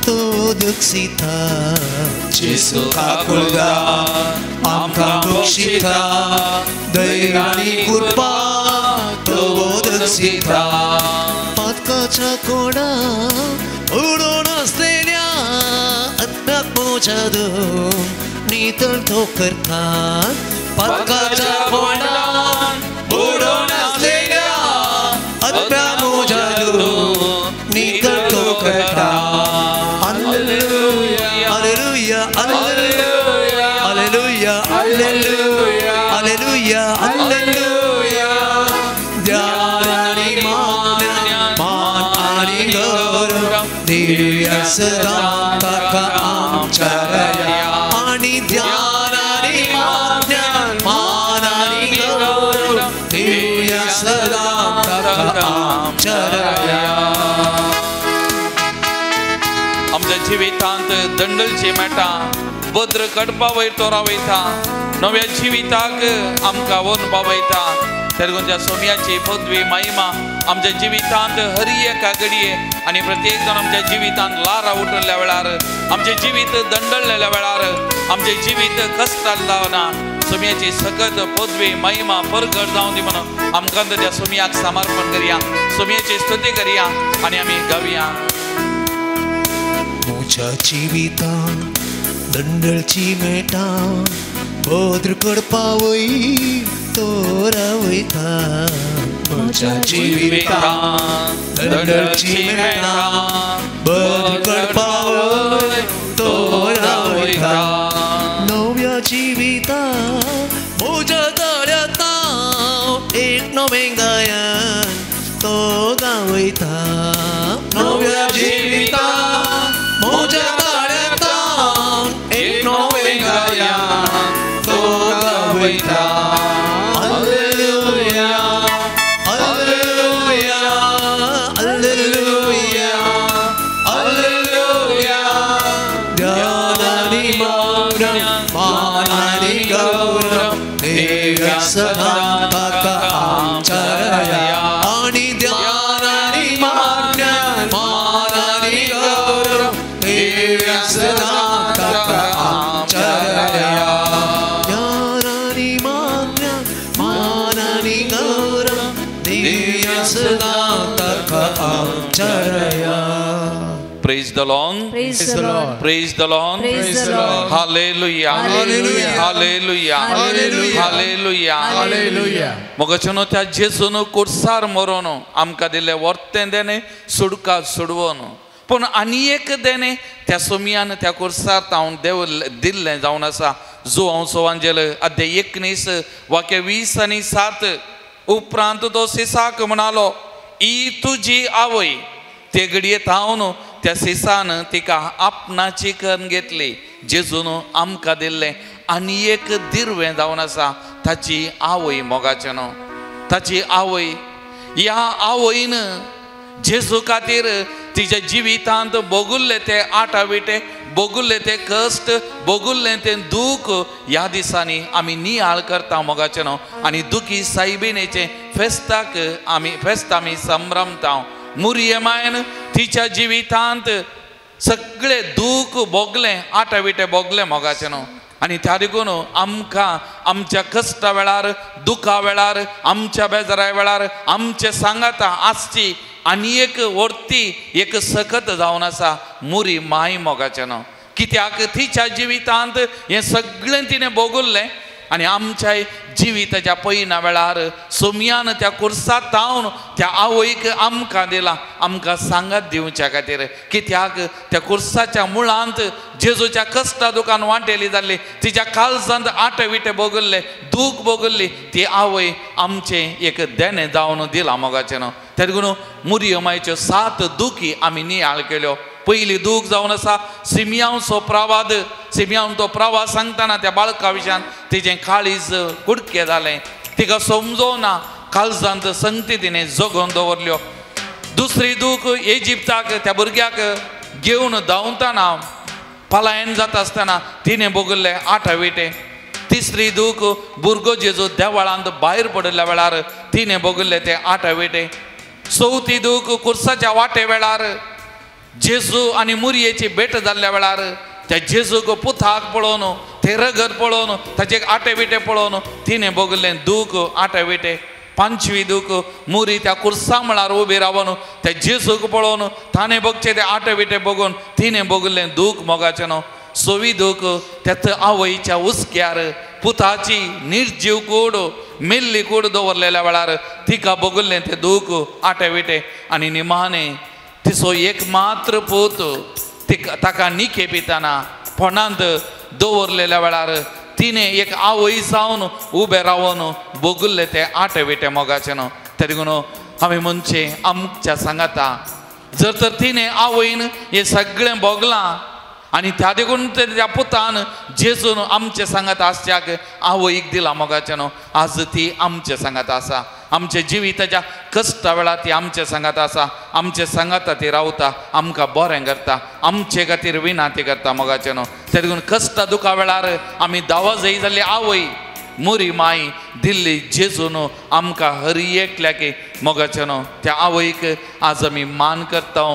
तो दक्षिता. जेजू काकुलदार आमकां बक्षिता धैर्य आनी कृपा तो दक्षिता. पातकाच्या कोणाक उडोवन आसलेल्या आत्म्याक म्हज्या दोन नितळ तो करता. पातकाच्या कोणाक उडोवन आसलेल्या आत्म्याक म्हज्या दोन नितळ तो करता. Alleluia, alleluia, alleluia, alleluia, alleluia, alleluia. ज्ञान आनी मान आनी गौरव दिव्य सदां ताका आमच्या रया. आनी ज्ञान आनी मान आनी गौरव दिव्य सदां ताका आमच्या रया. आमच्या जिवितांत दंडलची मेटा भद्र कडपा वयर तो रावयता, नव्या जिविताक आमकां व्हरून पावयता. तेरगुंच्या त्या सोमयाची पदवी महिमा आमच्या जिवितांत हर एका घडये आनी प्रत्येक जाण आमच्या जिवितांत लारा उठिल्ल्या वेळार, आमचें जिवीत दंडळलेल्या वेळार, आमचें जिवीत कश्टान जावना सोमयाची सकत पदवी महिमा परगट जावन दी म्हणून आमकां त्या सोमयाक समर्पण करया, सोमयाची स्तुती करया आनी आमी गावया. म्हज्या जिवितांत दंडळची मेटा भद्र कडपा वयर तो रावयता. म्हज्या जिवितांत दंडळची मेटा भद्र कडपा वयर तो रावयता. नव्या जिवितांत म्हज्या ताळ्यांत एक नवें गायन तो गावयता. नव्या जिवितांत म्हज्या ताळ्यांत एक नवें गायन तो गावयता. Alleluia, alleluia, alleluia, alleluia. ज्ञान आनी मान आनी गौरव दिव्य सदां ताका आमच्या रया. आनी ज्ञान आनी मान आनी गौरव दिव्य सदां ताका आमच्या रया. ज्ञान आनी मान आनी गौरव दिव्य सदां ताका Praise the Lord. Praise the Lord. Praise the Lord. Praise the Lord. Hallelujah. Hallelujah. Hallelujah. Hallelujah. Hallelujah. Hallelujah. मोगाचेनो त्या जेजून कुर्सार मरोन आमकां दिल्लें वर्तें देणें सुडका सोडवून, पूण आनी एक देणें त्या सोमयान त्या कुर्सार तावन देव दिल्लें जावन आसा. जुवांव सोवांजेल अध्याय 19 वाक्य 20 आनी 7. उपरांत तो सिसाक म्हणालो, ई तुजी आवय. ते घडये थावन त्या सिसान तिका आपणाची करून घेतली. जेजून आमकां दिल्लें आनी एक दिरवें जावन आसा ताची आवय. मोगाचें न्हू ताची आवय. ह्या आवयन जेजू खातीर तिच्या जिवितांत भोगुल्ले ते आटाविटे, भोगुल्ले ते कश्ट, भोगुल्ले ते दूख ह्या दिसांनी आमी नियाळ करता मोगाचें न्हू. आनी दुखी सायबिणेचें फेस्ताक आमी फेस्त आमी संभ्रमता. मुरये मायन तिच्या जिवितांत सगळे दूख भोगलें, आटाविटे भोगलें मोगाचें न्हू. आनी त्या देखून आमकां आमच्या कश्टा वेळार, दुखा वेळार, आमच्या बेजारा वेळार आमचे सांगाता आसची आनी एक व्हडती एक सकत जावन आसा मुरी माय मोगाचें न्हू. कित्याक तिच्या जिवितांत हें सगळें तिणें भोगुल्लें आनी आमच्या जिविताच्या पयना वेळार सोमयान त्या कुर्सा तावन त्या आवयक आमकां दिला आमकां सांगात दिवच्या खातीर. कित्याक त्या कुर्साच्या मुळांत जेजूच्या कश्टा दुकान वांटेली जाल्ली, तिच्या काळजांत आटे विटे भोगल्ले, दूख भोगल्ली ती आवय आमचें एक देणें जावन दिलां मोगाचें न्हू. तें देखून मुरयो मायच्यो 7 दुखी आमी नियाळ केल्यो. पयली दूख जावन आसा सिमियांचो प्रवाद. सिमियांव तो प्रवास सांगतना त्या बाळका विशयान तिजें काळीज कुडके जालें, तिका समजोना, काळजांत संगती तिणें जगोवन दवरल्यो. दुसरी दूख इजिप्ताक त्या भुरग्याक घेवन धांवतना पलायन जाता आसतना तिणें भोगल्लें आठाविटे. तिसरी दूख भुरगो जेजू देवळांत भायर पडिल्ल्या वेळार तिणें भोगल्लें तें आठाविटे. चवथी दूख कुर्साच्या वाटे वेळार जेजू आनी मुरयेची भेट जाल्ल्या वेळार त्या जेजूक पुताक पळोवन, ते रगत पळोवन, ताचे आटे विटे पळोवन तिणें भोगल्लें दूख आटे विटे. पांचवी दूख मुरी त्या कुर्सा मळार उबी रावन त्या जेजूक पळोवन ताणें भोगचे ते आटे विटे भोगून तिणें भोगल्लें दूख मोगाचें न्हू. सवी दूख त्याच आवयच्या हुस्क्यार पुताची निर्जीव कूड मेल्ली कूड दवरलेल्या वेळार तिका भोगल्लें तें दूख आटे विटे. आनी निमाणें तिचो एक मात्र पूत तिका ताका निके पितना फोंडांत दवरलेल्या वेळार तिणें एक आवय जावन उबें रावन भोगल्लें तें आटे विटे मोगाचें न्हू. तरी देखून हांवें म्हणचें आमच्या सांगाता जर तर तिणें आवयन हें सगळें भोगलां आनी त्या देखून त्या पुतान जेजून आमचे सांगाता आसच्याक आवयक दिलां मोगाचें न्हू. आज ती आमचे सांगाता आसा, आमच्या जिविताच्या कश्टा वेळार ती आमचे सांगाता आसा, आमचे सांगाता ती रावता, आमकां बरें करता, आमचे खातीर विनाती करता मोगाचें न्हू. ते देखून कश्टा दुखा वेळार आमी दावाजय जाल्ली आवय मुरी माय दिल्ली जेजून आमकां हर एकल्याक मोगाचें न्हू. त्या आवयक आज आमी मान करता,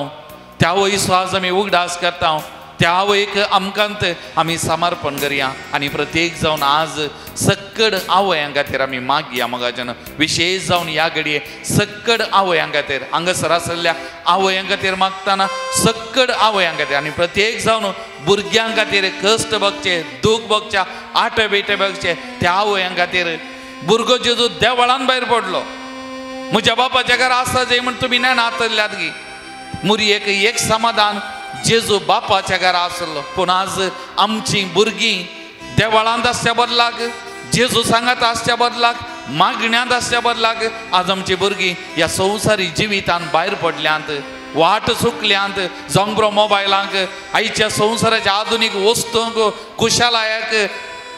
त्या आवयचो आज आमी उगडास करता, त्या आवयक आमकांत आमी समर्पण करया. आनी प्रत्येक जावन आज सक्कड आवयां खातीर आमी मागया मोगाचें न्हू. विशेश जावन ह्या घडये सक्कड आवयां खातीर हांगासर आसलेल्या आवयां खातीर मागतना सक्कड आवयां खातीर आनी प्रत्येक जावन भुरग्यां खातीर कश्ट भोगचे, दूख भोगच्या, आटे बिटे भोगचे त्या आवयां खातीर. भुरगो जेजू देवळान भायर पडलो, म्हज्या बापाच्या घरा आसा जाय म्हण तुमी नेणातल्यात गी. मुरयेक एक समाधान जेजू बापाच्या घरा आसलो. पूण आज आमची भुरगीं देवळांत आसच्या बदलाक, जेजू सांगात आसच्या बदलाक, मागण्यांत आसच्या बदलाक आज आमची भुरगीं ह्या संवसारी जिवितान भायर पडल्यांत, वाट चुकल्यांत, जावं मोबायलांक, आयच्या संवसाराच्या आधुनीक वस्तूंक, कुशालायाक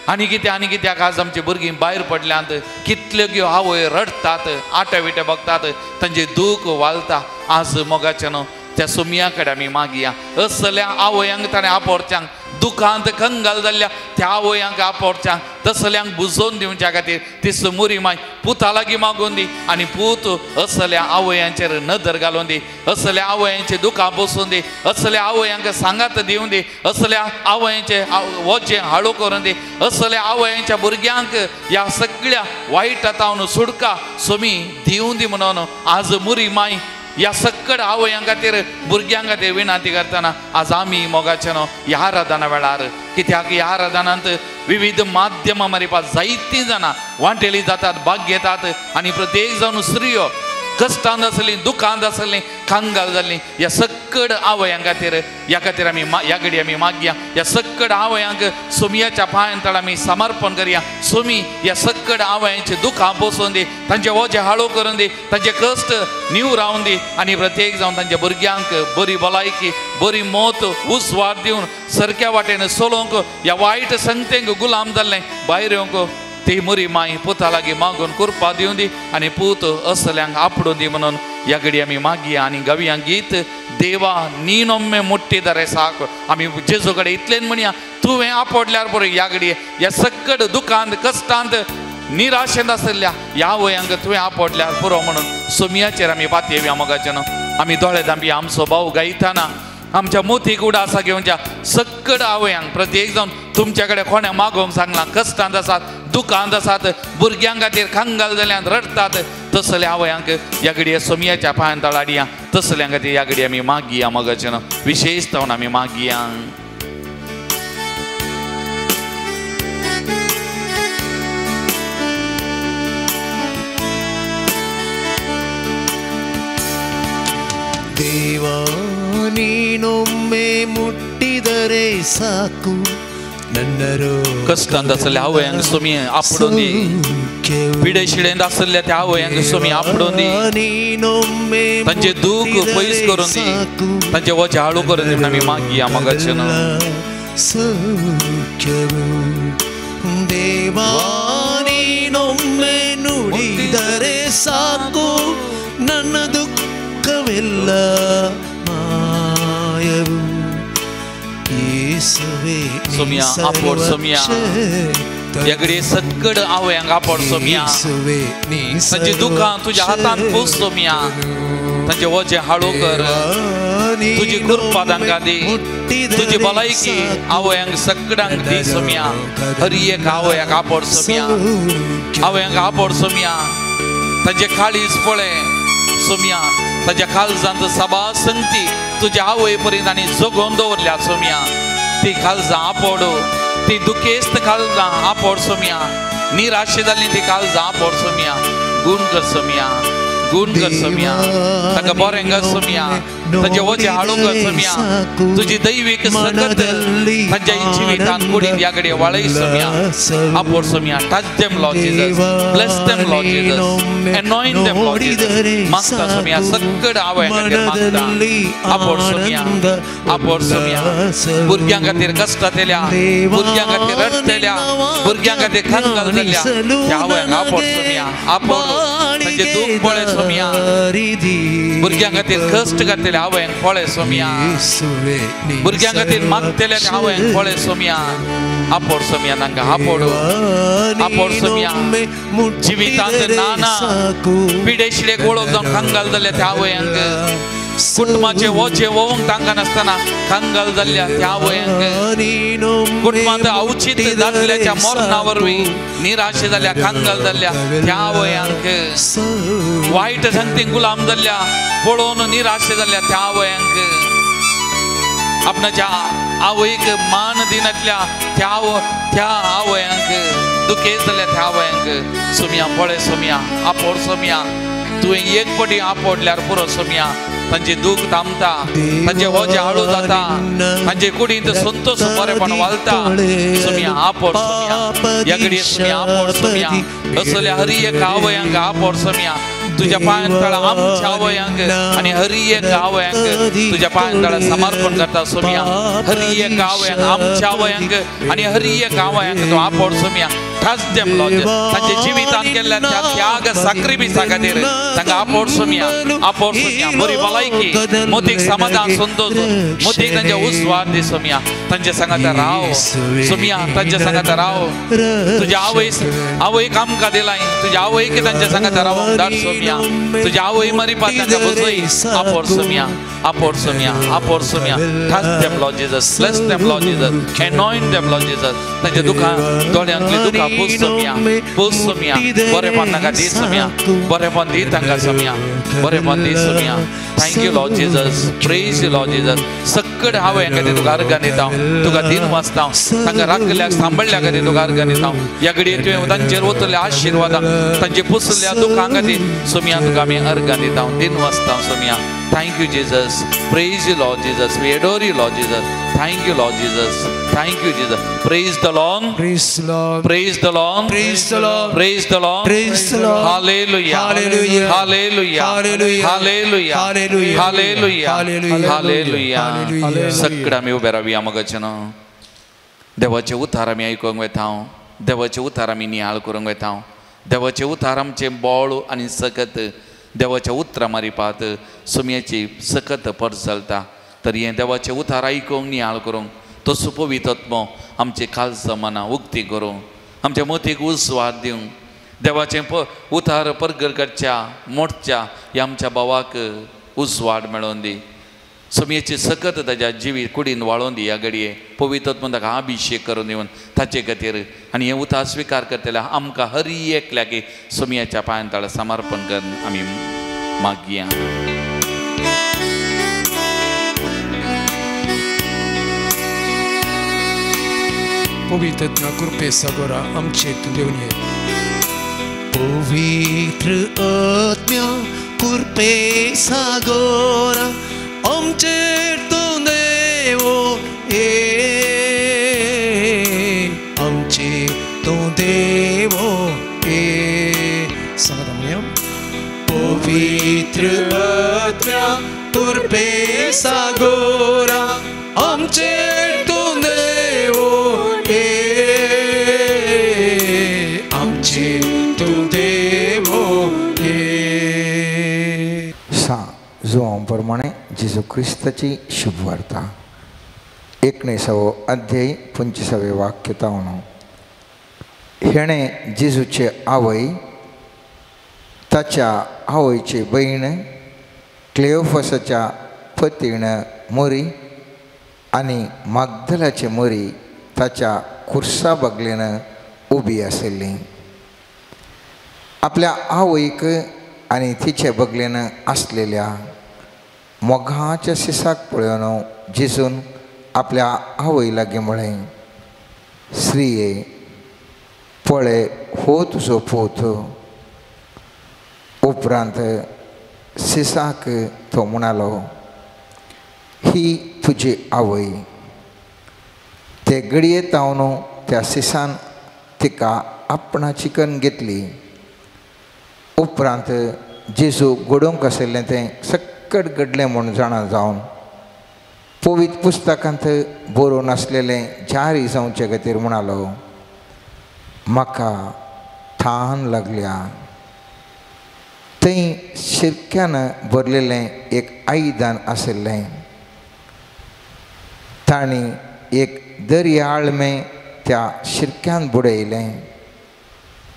आनी कितें आनी कित्याक आज आमची भुरगीं भायर पडल्यांत. कितल्यो त्यो आवय रडटात, आटे विटे बगतात, तांचें दूख वालता. आज मोगाचें न्हू त्या सोमया कडेन आमी मागया असल्या आवयांक ताणें आपोवच्यांक, दुखांत कंगाल जाल्ल्या त्या आवयांक आपोवच्यांक, तसल्यांक बुजोवन दिवच्या खातीर ती मुरी माय पुता लागीं मागून दी आनी पूत असल्या आवयांचेर नदर घालून दी, असल्या आवयांचे दुखां बसून दी, असल्या आवयांक सांगात दिवन दी, असल्या आवयांचे वजें हाळू करून दी, असल्या आवयांच्या भुरग्यांक ह्या सगळ्या वायट तावन सुडका सोमी दिवन दी म्हणून आज मुरी माय ह्या सक्कड आवयां खातीर भुरग्यां खातीर विनंती करतना आज आमी मोगाचे न्हू ह्या आराधना वेळार कित्याक ह्या आराधनांत विविध माध्यमां मारिपा जायतीं जाणां वांटेली जातात भाग घेतात आनी प्रत्येक जावन स्त्रियो कश्टांत आसलीं दुखांत आसलीं कांगाल जालीं ह्या सक्कड आवयां खातीर ह्या खातीर आमी ह्या घडी आमी मागया ह्या सक्कड आवयांक सोमयाच्या पांयां तळ आमी समर्पण करया. सोमी ह्या सक्कड आवयांचे दुखां पोसून दी तांचे वजें हाळू करून दी तांचे कश्ट नीव रावून दी आनी प्रत्येक जावन तांच्या भुरग्यांक बरी भलायकी बरी मोत उजवाड दिवन सारक्या वाटेन चलोवंक ह्या वायट संगतेंक गुलाम जाल्लें भायर येवंक ती मुरी माई पुता लागीं मागून कुरपा दिवन दी आनी पूत असल्यांक आपडून दी म्हणून ह्या घडी आमी मागया आनी गावया गीत देवा नीनोम्मे मुट्टीदारे साक. आमी जेजू कडेन इतलेन म्हणया तुवें आपडल्यार बरो ह्या घडये ह्या सक्कड दुखांत कश्टांत निराशेंत आसल्या ह्या वयांक तुवें आपडल्यार पुरो म्हणून सोमयाचेर आमी पातयेवया मोगाचे न्हू. आमी दोळे धांपी आमचो भाव गायताना आमच्या मोतीक उडासा घेवच्या सक्कड आवयांक प्रत्येक जावन तुमच्या कडेन कोणें मागोवंक सांगलां कश्टांत आसात दुखांत आसात भुरग्यां खातीर कंगाल जाल्यान रडटात तसल्या आवयांक ह्या घडये सोमयाच्या पांयां तळ हाडया तसल्या खातीर ह्या घडये आमी मागया मोगाचे न्हू विशेश जावन आमी मागया. ದೇವಾ ನೀನೊಮ್ಮೆ ಮುಟ್ಟಿದರೆ ಸಾಕು ನನ್ನರು कश्टांत आसल्या आवयांक सोमी आपडून दी पिडे शिडेंत आसल्या त्या आवयांक सोमी आपडून दी तांचे दूख पयस करून दी तांचे वजें हाळू करून दी आमी मागया मोगाचे न्हू. ದೇವಾ ನೀನೊಮ್ಮೆ ನುಡಿದರೆ ಸಾಕು ನನ್ನ ದುಃಖವೆಲ್ಲ ಮಾಯವು. सोमया आपोड सोमया ह्या घडये सक्कड आवयांक आपोड सोमया तांची दुखां तुज्या हातान पूस सोमया तांचे वजें हाळू कर तुजी कृपा तांकां दी तुजी भलायकी आवयांक सक्कडांक दी सोमया हर एक आवयाक आपोड सोमया आवयांक आपोड सोमया तांचे काळीज पळय सोमया ताच्या काळजांत सभा संगती तुज्या आवय पर्यंत आनी जगोवन दवरल्या सोमया ती काळजां आपोड ती दुखेस्त काळजां आपोड सोमया निराशे जाल्ली ती काळजां आपोड सोमया गुण कर सोमया गुण कर सोमया ताका बरें कर सोमया तांचे वजें हाडूंक कर सोमया तुजी दैवीक सकत तांच्या जिवितान कुडीन ह्या कडेन वाळय Somaiya आपोड Somaiya. Touch them Lord Jesus, bless them Lord Jesus, anoint them Lord Jesus. मागता सोमया सक्कड आवयां खातीर मागता आपोड सोमया आपोड सोमया भुरग्यां खातीर कश्टांतल्या भुरग्यां खातीर रडटल्या भुरग्यां खातीर कंगाल जाल्ल्या त्या आवयांक आपोड सोमया आपोड तांचें दूख पळय सोमया भुरग्यां खातीर कश्ट घातलेल्या आवयांक पळय सोमया भुरग्यां खातीर मागतल्या त्या आवयांक पळय सोमया आपोड सोमया तांकां आपोड आपोड सोमया. जिवितांत नाना पिडेशिडेक वळख जावन कंगाल जाल्ल्या त्या आवयांक कुटुंबाचे वजें वोवंक तांकां नासतना कंगाल जाल्ल्या त्या आवयांक कुटुंबांत अवचीत दादल्याच्या मरणा वरवीं निराशे जाल्ल्या कंगाल जाल्ल्या त्या आवयांक वायट संगतीन गुलाम जाल्ल्या पळोवन निराशे जाल्ल्या त्या आवयांक आपणाच्या आवयक मान दिनातल्या त्या त्या आवयांक दुखेस्त जाल्ल्या त्या आवयांक सोमया पळय सोमया आपोड सोमया तुवें एक पटी आपोडल्यार पुरो सोमया तांचे दूख थांबता तांचे वजें हाळू जाता तांचे कुडींत संतोष बरेपण वालता सोमया आपोड सोमया ह्या घडये सोमया आपोड सोमया असल्या हर एक आवयांक आपोड सोमया तुझ्या पांयां तळा आमच्या आवयांक आनी हर एक आवयांक तुझ्या पांयां तळा समर्पण करता सोमया. हर एक आवयांक आमच्या आवयांक आनी हर एक आवयांक तूं आपोड सोमया. Touch them Lord. तांच्या जिवितांत केल्ल्या त्या त्याग साक्रिफिसा खातीर तांकां आपोड सोमया आपोड सोमया बरी भलायकी मोतीक समाधान संतोष मोतीक तांच्या उस्वाद दी सोमया. तांच्या सांगाता राव सोमया तांच्या सांगाता राव तुझ्या आवय आवयक आमकां दिलाय तुझ्या आवयक तांच्या सांगाता रावंक धाड सोमया तुझ्या आवय मरिपा तांकां बसय आपोड Somaiya आपोड Somaiya आपोड Somaiya. Touch them Lord Jesus, bless them Lord Jesus, anoint them Lord Jesus. तांच्या दुखां दोळ्यांतली दुखां पूस सोम्या, पूस सोम्या, बरेपण तांकां दी सोम्या, बरेपण दी तांकां सोम्या, बरेपण दी Saumya. Thank you Lord Jesus, praise you Lord Jesus. सगळे हांव खातीर तुका अर्गां दिता, तुका दिन वाचता, तांकां राखल्याक सांबाळल्या खातीर तुका अर्गां दिता. ह्या घडये तुवें तांचेर वतल्या आशिर्वादां, तांचे पुसल्या दुखां खातीर सोम्या तुका आमी अर्गां दिता, दिन वाचता Saumya. Thank you Jesus, praise you Lord Jesus, we adore you Lord Jesus. Thank you Lord Jesus, thank you Jesus. Praise the Lord, praise the Lord, praise the Lord, praise the Lord, praise the Lord, praise the Lord. Hallelujah, hallelujah, hallelujah, hallelujah, hallelujah, hallelujah, hallelujah, hallelujah. सगळं आमी उबे रावया मगाचें देवाचें उतार आमी आयकूंक वता, देवाचें उतार आमी नियाळ करूंक वता. देवाचें उतार आमचें बळ आनी सकत, देवाच्या उतरां मारिपात सुमयाची सकत परजलता. तर हें देवाचें उतार आयकूंक नियाळ करूंक तो सुपवितत्मो आमचे काळजां मनां उक्ती करूंक, आमच्या मतीक उजवाड दिवंक, देवाचें उतार परगर करच्या मोडच्या ह्या आमच्या भावाक उजवाड मेळोवन दी. सुमयेची सकत ताज्या जिवीत कुडीन वाळोवन दी. ह्या घडये पवित्रत्म ताका अभिशेक करून दिवन ताचे खातीर आनी हें उतार स्विकार करतल्या आमकां हर एकल्याक सुमयाच्या पांयां तळा समर्पण करून आमी मागया. पवित्र कृपे सागोरा आमचे देवन ये. पवित्र आत्म्या कृपे सागोरा आमचे तूं देवो ये, आमचे तूं देवो ये. सांगता म्हणया पवित्र आत्म्या कृपे सागोरा आमचे तूं देवो ये, आमचे तूं देवो ये. सा जुआं प्रमाणे जेजू क्रिस्ताची शुभवार्ता 19वो अध्याय 25वे वाक्य तावन. हेणे जेजूचे आवय, ताच्या आवयची भयण, क्लेओफसाच्या पतीण मोरी आनी मागदलाचे मोरी ताच्या खुर्सा बगलेन उबी आशिल्ली. आपल्या आवयक आनी तिचे बगलेन आसलेल्या मोगाच्या सिसाक पळोवन जेजून आपल्या आवय लागीं म्हळें, स्त्रिये पळय हो तुजो पूत. उपरांत सिसाक तो म्हणालो, ही तुजी आवय. ते घडये तावन त्या सिसान तिका आपणाची करून घेतली. उपरांत जेजू घडोवंक आशिल्लें तें सक्कट घडलें म्हूण जाणा जावन पवित्र पुस्तकांत बरोवन आसलेलें जारी जावचे खातीर म्हणालो, म्हाका थान लागल्या. थंय शिरक्यान भरलेलें एक आयदन आशिल्लें. तांणी एक दर्याळमें त्या शिरक्यान बुडयलें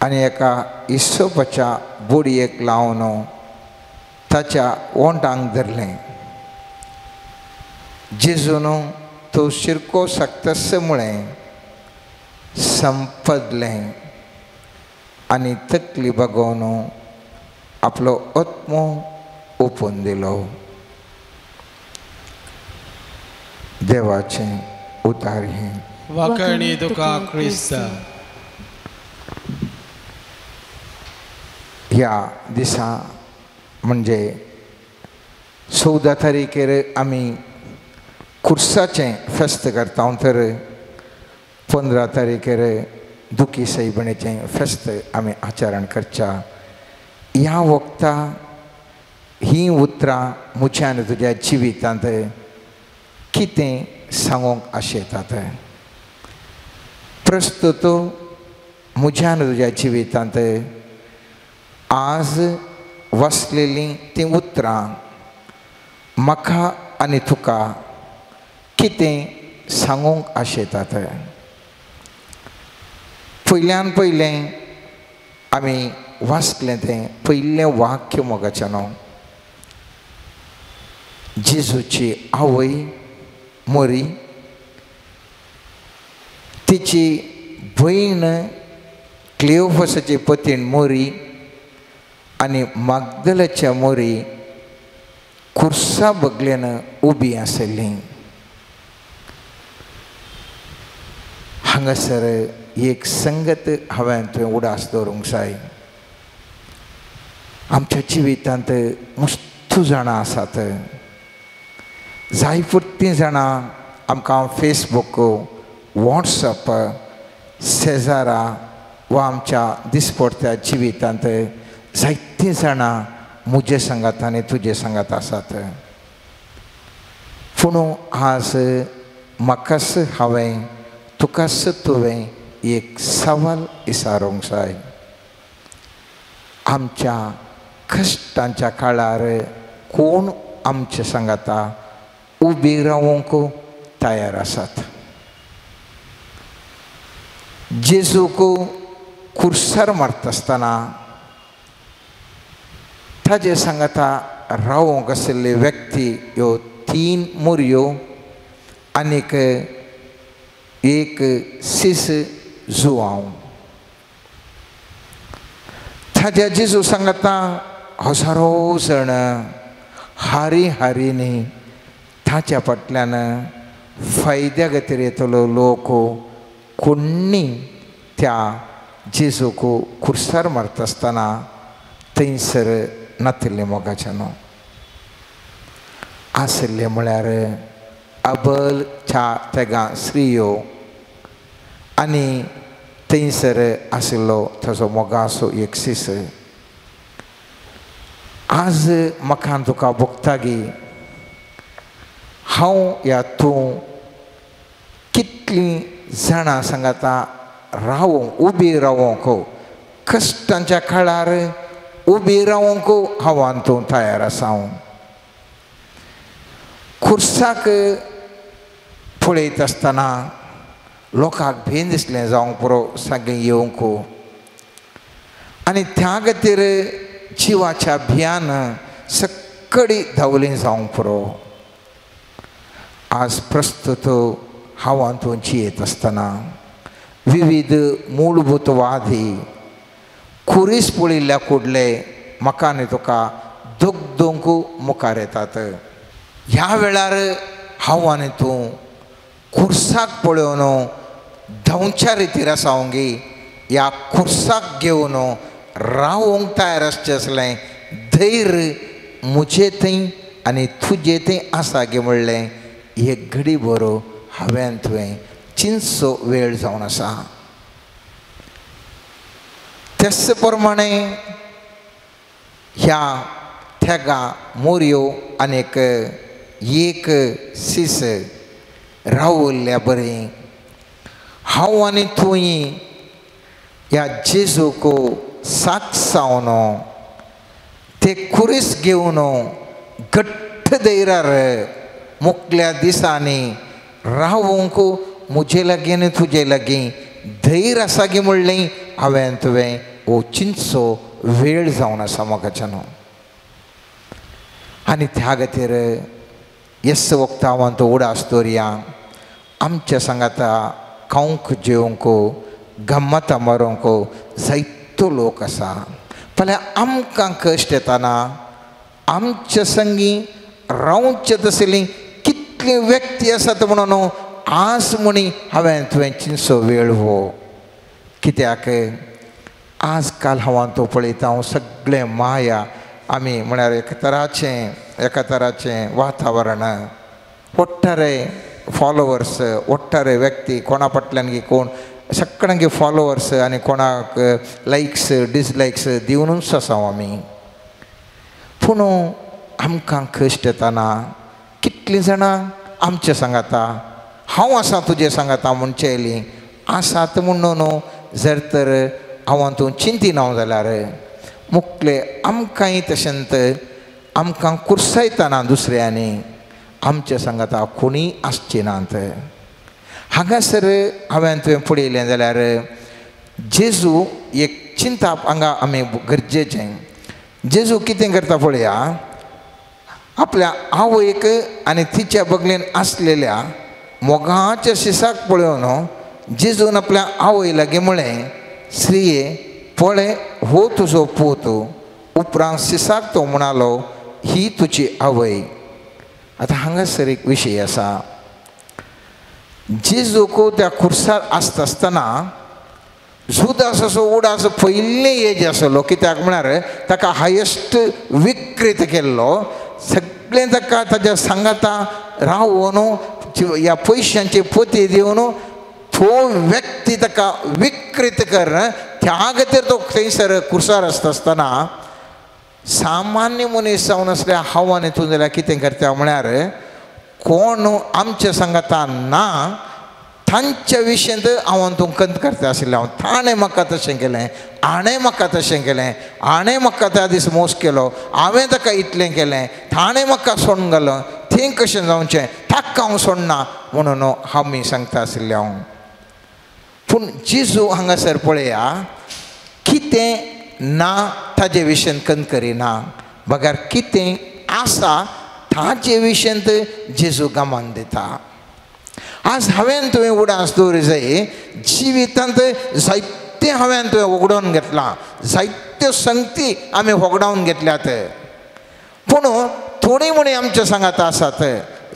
आनी एका इसोपाच्या बोडयेक लावन ताच्या ओंठांक धरलें. जेजून तो शिरको सक्तस म्हळें, संपदलें आनी तकली बागोवन आपलो आत्मो ओपून दिलो. देवाचें उतार हें. वाकणी तुका क्रिस्ता. ह्या दिसा म्हणजे 14 तारीखेर आमी खुर्साचें फेस्त करता, तर 15 तारीखेर दुखी सैबणेचें फेस्त आमी आचरण करच्या. ह्या वखता हीं उतरां म्हज्या आनी तुज्या जिवितांत कितें सांगूंक आशेतात. प्रस्तुत म्हज्या आनी तुज्या जिवितांत आज वाचलेलीं तीं उतरां म्हाका आनी तुका कितें सांगूंक आशेतात. पयल्यान पयलें आमी वाचलें तें पयलें वाक्य मोगाचें न्हू, जेजूची आवय मोरी, तिची भयण क्लियोफसाची पतीण मोरी आनी मागदलाच्या मोरी खुर्सा बगलेन उबी आशिल्ली. हांगासर एक संगत हांवें तुवें उडास दवरूंक जाय. आमच्या जिवितांत मस्तू जाणां आसात, जाय पुरतीं जाणां आमकां फेसबूक, वॉट्सएप, शेजारा वा आमच्या दिसपडत्या जिवितांत जायतीं जाणां म्हजे सांगात आनी तुजे सांगात आसात. पूण आज म्हाकाच हांवें तुकाच तुवें एक सवाल विचारूंक जाय. आमच्या कश्टांच्या काळार कोण आमचे सांगाता उबी रावंक तयार आसात? जेजूक खुर्सार मारता आसतना ताजे सांगाता रावंक आशिल्ली व्यक्ती ह्यो 3 मोरयो आनीक एक सीस जुआंव. ताज्या जेजू सांगाता हजारो जाण हारी हारीनी ताच्या फाटल्यान फायद्या खातीर येतलो लोक कोण्णी त्या जेजूक खुर्सार मारता आसतना थंयसर नातिल्ले मोगाच्यान आशिल्ले म्हळ्यार अबल च्या तेगां स्त्रियो आनी थंयसर आशिल्लो ताजो मोगाचो एक सीस. आज म्हाका तुका भोगता गी हांव या तूं कितलीं जाणां सांगाता रावोंक उबी रावोंक कश्टांच्या काळार उबी रावोंक हांव आनी तूं तयार आसा. हांव खुर्साक पळयत आसतना लोकांक भेन दिसलें जावंक पुरो सगळें येवंक आनी त्या खातीर जिवाच्या भियान सकडी धांवली जावंक पुरो. आज प्रस्तुत हांव आनी तूं जियेत आसतना विविध मूलभूतवादी खुरीस पळयल्ल्या कुडले म्हाका आनी तुका दोग मुखार येतात. ह्या वेळार हांव आनी तूं खुर्साक पळोवन धांवच्या रितीर आसा गी ह्या खुर्साक घेवन रावोंक तयार आसचें आसलें धैर्य म्हजे थंय आनी तुजे थंय आसा गे म्हणलें एक घडी बरो हांवें तुवें चिंतचो वेळ जावन आसा. तेच प्रमाणे ह्या थेगा मोरयो आनीक एक सीस रावल्ल्या बरें हांव आनी तूंय ह्या जेजूक साक जावन ते खुरीस घेवन घट्ट धैर्यार मुकल्या दिसांनी रावूंक म्हजे लागीं आनी तुजे लागीं धैर्य आसा गी म्हणलें हांवें तुवें हो चिंतचो वेळ जावन आसा म्हाकाच्यान. आनी त्या खातीर येस वखता हांव तो उडास दवरया आमच्या सांगाता खावंक जेवंक गम्मतां मारूंक जायतो लोक आसा. फाल्यां आमकां कश्ट येताना आमच्या संगी रावचे तसली कितली व्यक्ती आसात म्हणून आज म्हणी हांवें तुवें चिंतचो वेळ हो. कित्याक आज काल हांव तो पळयता हांव सगळें माया आमी म्हळ्यार एका तराचें वातावरण ಒಟ್ಟಾರೆ फॉलोवर्स ಒಟ್ಟಾರೆ व्यक्ती कोणा फाटल्यान की कोण सगळ्यांक फॉलोवर्स आनी कोणाक लायक्स डिसलायक्स दिवनूच आसा आमी. पूण आमकां कश्ट येताना कितलीं जाणां आमचे सांगाता हांव आसा तुजें सांगाता म्हणचें येयलीं आसात म्हणून न्हू जर तर हांव तूं चिंतिना जाल्यार मुखले आमकांय तशेंच आमकां कुर्सायतना दुसऱ्यांनी आमच्या सांगाता कोणीय आसची नात. हांगासर हांवें तुवें पळयलें जाल्यार जेजू एक चिंताप हांगा आमी गरजेचें. जेजू कितें करता पळया, आपल्या आवयक आनी तिच्या बगलेन आसलेल्या मोगाच्या शिसाक पळोवन जेजून आपल्या आवय लागीं म्हळें स्त्रिये पळय हो तुजो पूत. उपरांत सिसाक तो म्हणालो ही तुजी आवय. आतां हांगासर एक विशय आसा. जेजूक त्या खुर्सार आसता आसतना जुदास असो उडास पयलीं एज आसलो, कित्याक म्हळ्यार ताका हायस्ट विकृत केल्लो. सगळें ताका ताज्या सांगाता रावून ह्या पयशांची पोती दिवन तो व्यक्ती ताका विकृत कर त्या खातीर तो थंयसर खुर्सार आसता आसतना सामान्य मनीस जावन आसल्या हांव आनी तूं जाल्यार कितें करता म्हळ्यार कोण आमच्या सांगाता ना तांच्या विशयांत हांव तूं कंत करता आशिल्लें. हांव ताणें म्हाका तशें केलें, हाणें म्हाका तशें केलें, हाणें म्हाका त्या दीस मोस केलो, हांवें ताका इतलें केलें, ताणें म्हाका सोडून घालो, थंय कशें जावचें, ताका हांव सोडना म्हणून आमी सांगता आशिल्लें हांव. पूण जेजू हांगासर पळया कितें ना ताजे विशयांत कंत करिना, बगर कितें आसा ताजे विशयांत जेजू गमान दिता. आज हांवें तुवें उडास दवरी जाय जिवितांत जायतें हांवें तुवें उगडोवन घेतलां, जायत्यो संगती आमी होगडावन घेतल्यात, पूण थोडी म्हणी आमच्या सांगाता आसात.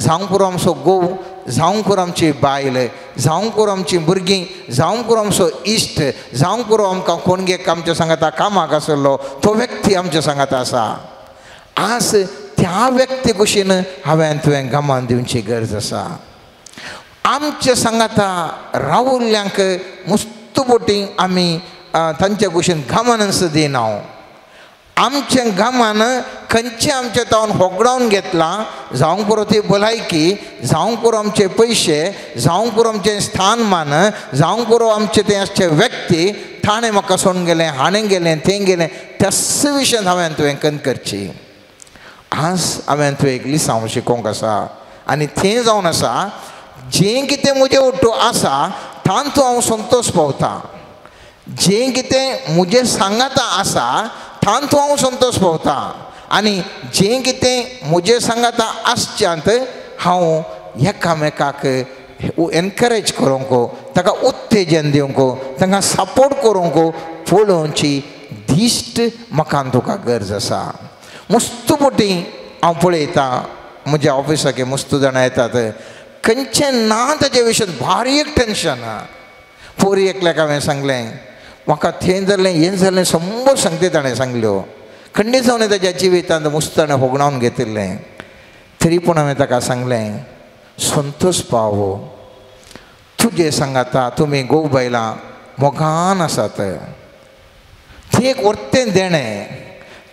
जावंक पुरो आमचो घोव, जावंक पुरो आमची बायल, जावंक पुरो आमची भुरगीं, जावंक पुरो आमचो इश्ट, जावंक पुरो आमकां कोणगेक आमच्या सांगाता कामाक आसलो तो व्यक्ती आमच्या सांगाता आसा. आज त्या व्यक्ती कुशीन हांवें तुवें गमान दिवची गरज आसा. आमच्या सांगाता रावुल्ल्यांक मुस्त बोटी आमी तांच्या कुशीन गमानस दिना. आमचें गमान खंयचें आमचें तावन होगडावन घेतलां, जावंक पुरो ती भलायकी, जावंक पुरो आमचे पयशे, जावंक पुरो आमचें स्थानमान, जावंक पुरो आमचें तें आसचे व्यक्ती, ताणें म्हाका सोडून गेलें, हाणें गेलें, तें गेलें, त्याच विशयांत हांवें तुवें कंत करची. आज हांवें तुवें एक लिसांव शिकोवंक आसा आनी तें जावन आसा जें कितें म्हजें ओट्टू आसा तातूंत हांव संतोश पावता, जें कितें म्हजें सांगाता आसा तातूंत हांव संतोश पावता आनी जें कितें म्हजें सांगाता आसच्यांत हांव एकामेकाक एनकरेज करूंक, ताका उत्तेजन दिवंक, तांकां सपोर्ट करूंक पळोवची दिश्ट म्हाका तुका गरज आसा. मुस्त बोटी हांव पळयतां म्हज्या ऑफिसाक मुस्त जाणां येतात, खंयचें ना ताजे विशयांत भारी एक टेंशन. पोरी एकल्याक हांवें सांगलें म्हाका थंय जालें हें जालें शंबर सांगते ताणें सांगल्यो, खंडीत जावन ताज्या जिवितांत मुस्त ताणें होगडावन घेतिल्लें. तरी पूण हांवें ताका सांगलें संतोश पावो, तुजे सांगाता तुमी घोव बायलां मोगान आसात, थंय एक वर्तें देणें,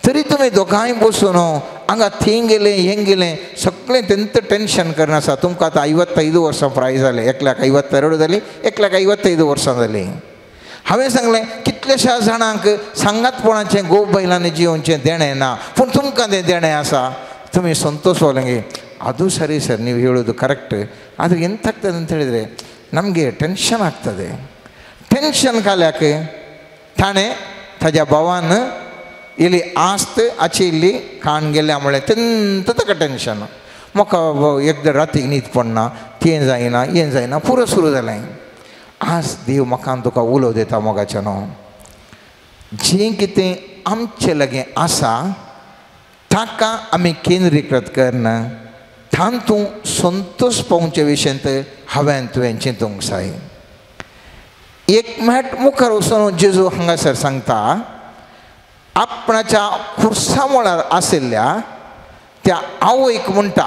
तरी तुमी दोगांय बसून हांगा थंय गेलें हें गेलें सगळें तेंत टेंशन करनासा. तुमकां आतां 55 वर्सां प्राय जालें, एकल्याक 52 जालीं, एकल्याक 55 वर्सां जालीं. हांवें सांगलें कितल्याश्या जाणांक सांगातपणाचें घोव बायलांनी जिवनचें देणें ना, पूण तुमकां तें देणें आसा, तुमी ಸಂತೋಷ ಹೋಗಂಗೆ. ಅದು ಸರಿ ಸರ್, ನೀವು ಹೇಳೋದು ಕರೆಕ್ಟ್, ಆದರೆ ಎಂತಾಗ್ತದೆ ಅಂತ ಹೇಳಿದರೆ ನಮಗೆ ಟೆನ್ಷನ್ ಆಗ್ತದೆ. ಟೆನ್ಷನ್ ಕಾಲ ಯಾಕೆ? ತಾಣೆ ताज्या भावान इल्ली आस्त आची इल्ली खाण गेल्या म्हळें तेंत ताका टेंशन. म्हाका एकदां रातीक न्हीद पडना, तें जायना हें जायना, पुरो सुरू जालें. आज देव म्हाका तुका उलो दिता मोगाचें न्हू, जें कितें आमचे लागीं आसा ताका आमी केंद्रीकृत करना, तातूंत संतोश पावचे विशयांत हांवें तुवें चिंतूंक जाय. एक मेट मुखार वचून जेजू हांगासर सांगता आपणाच्या खुर्सा मुळार आशिल्ल्या त्या आवयक म्हणटा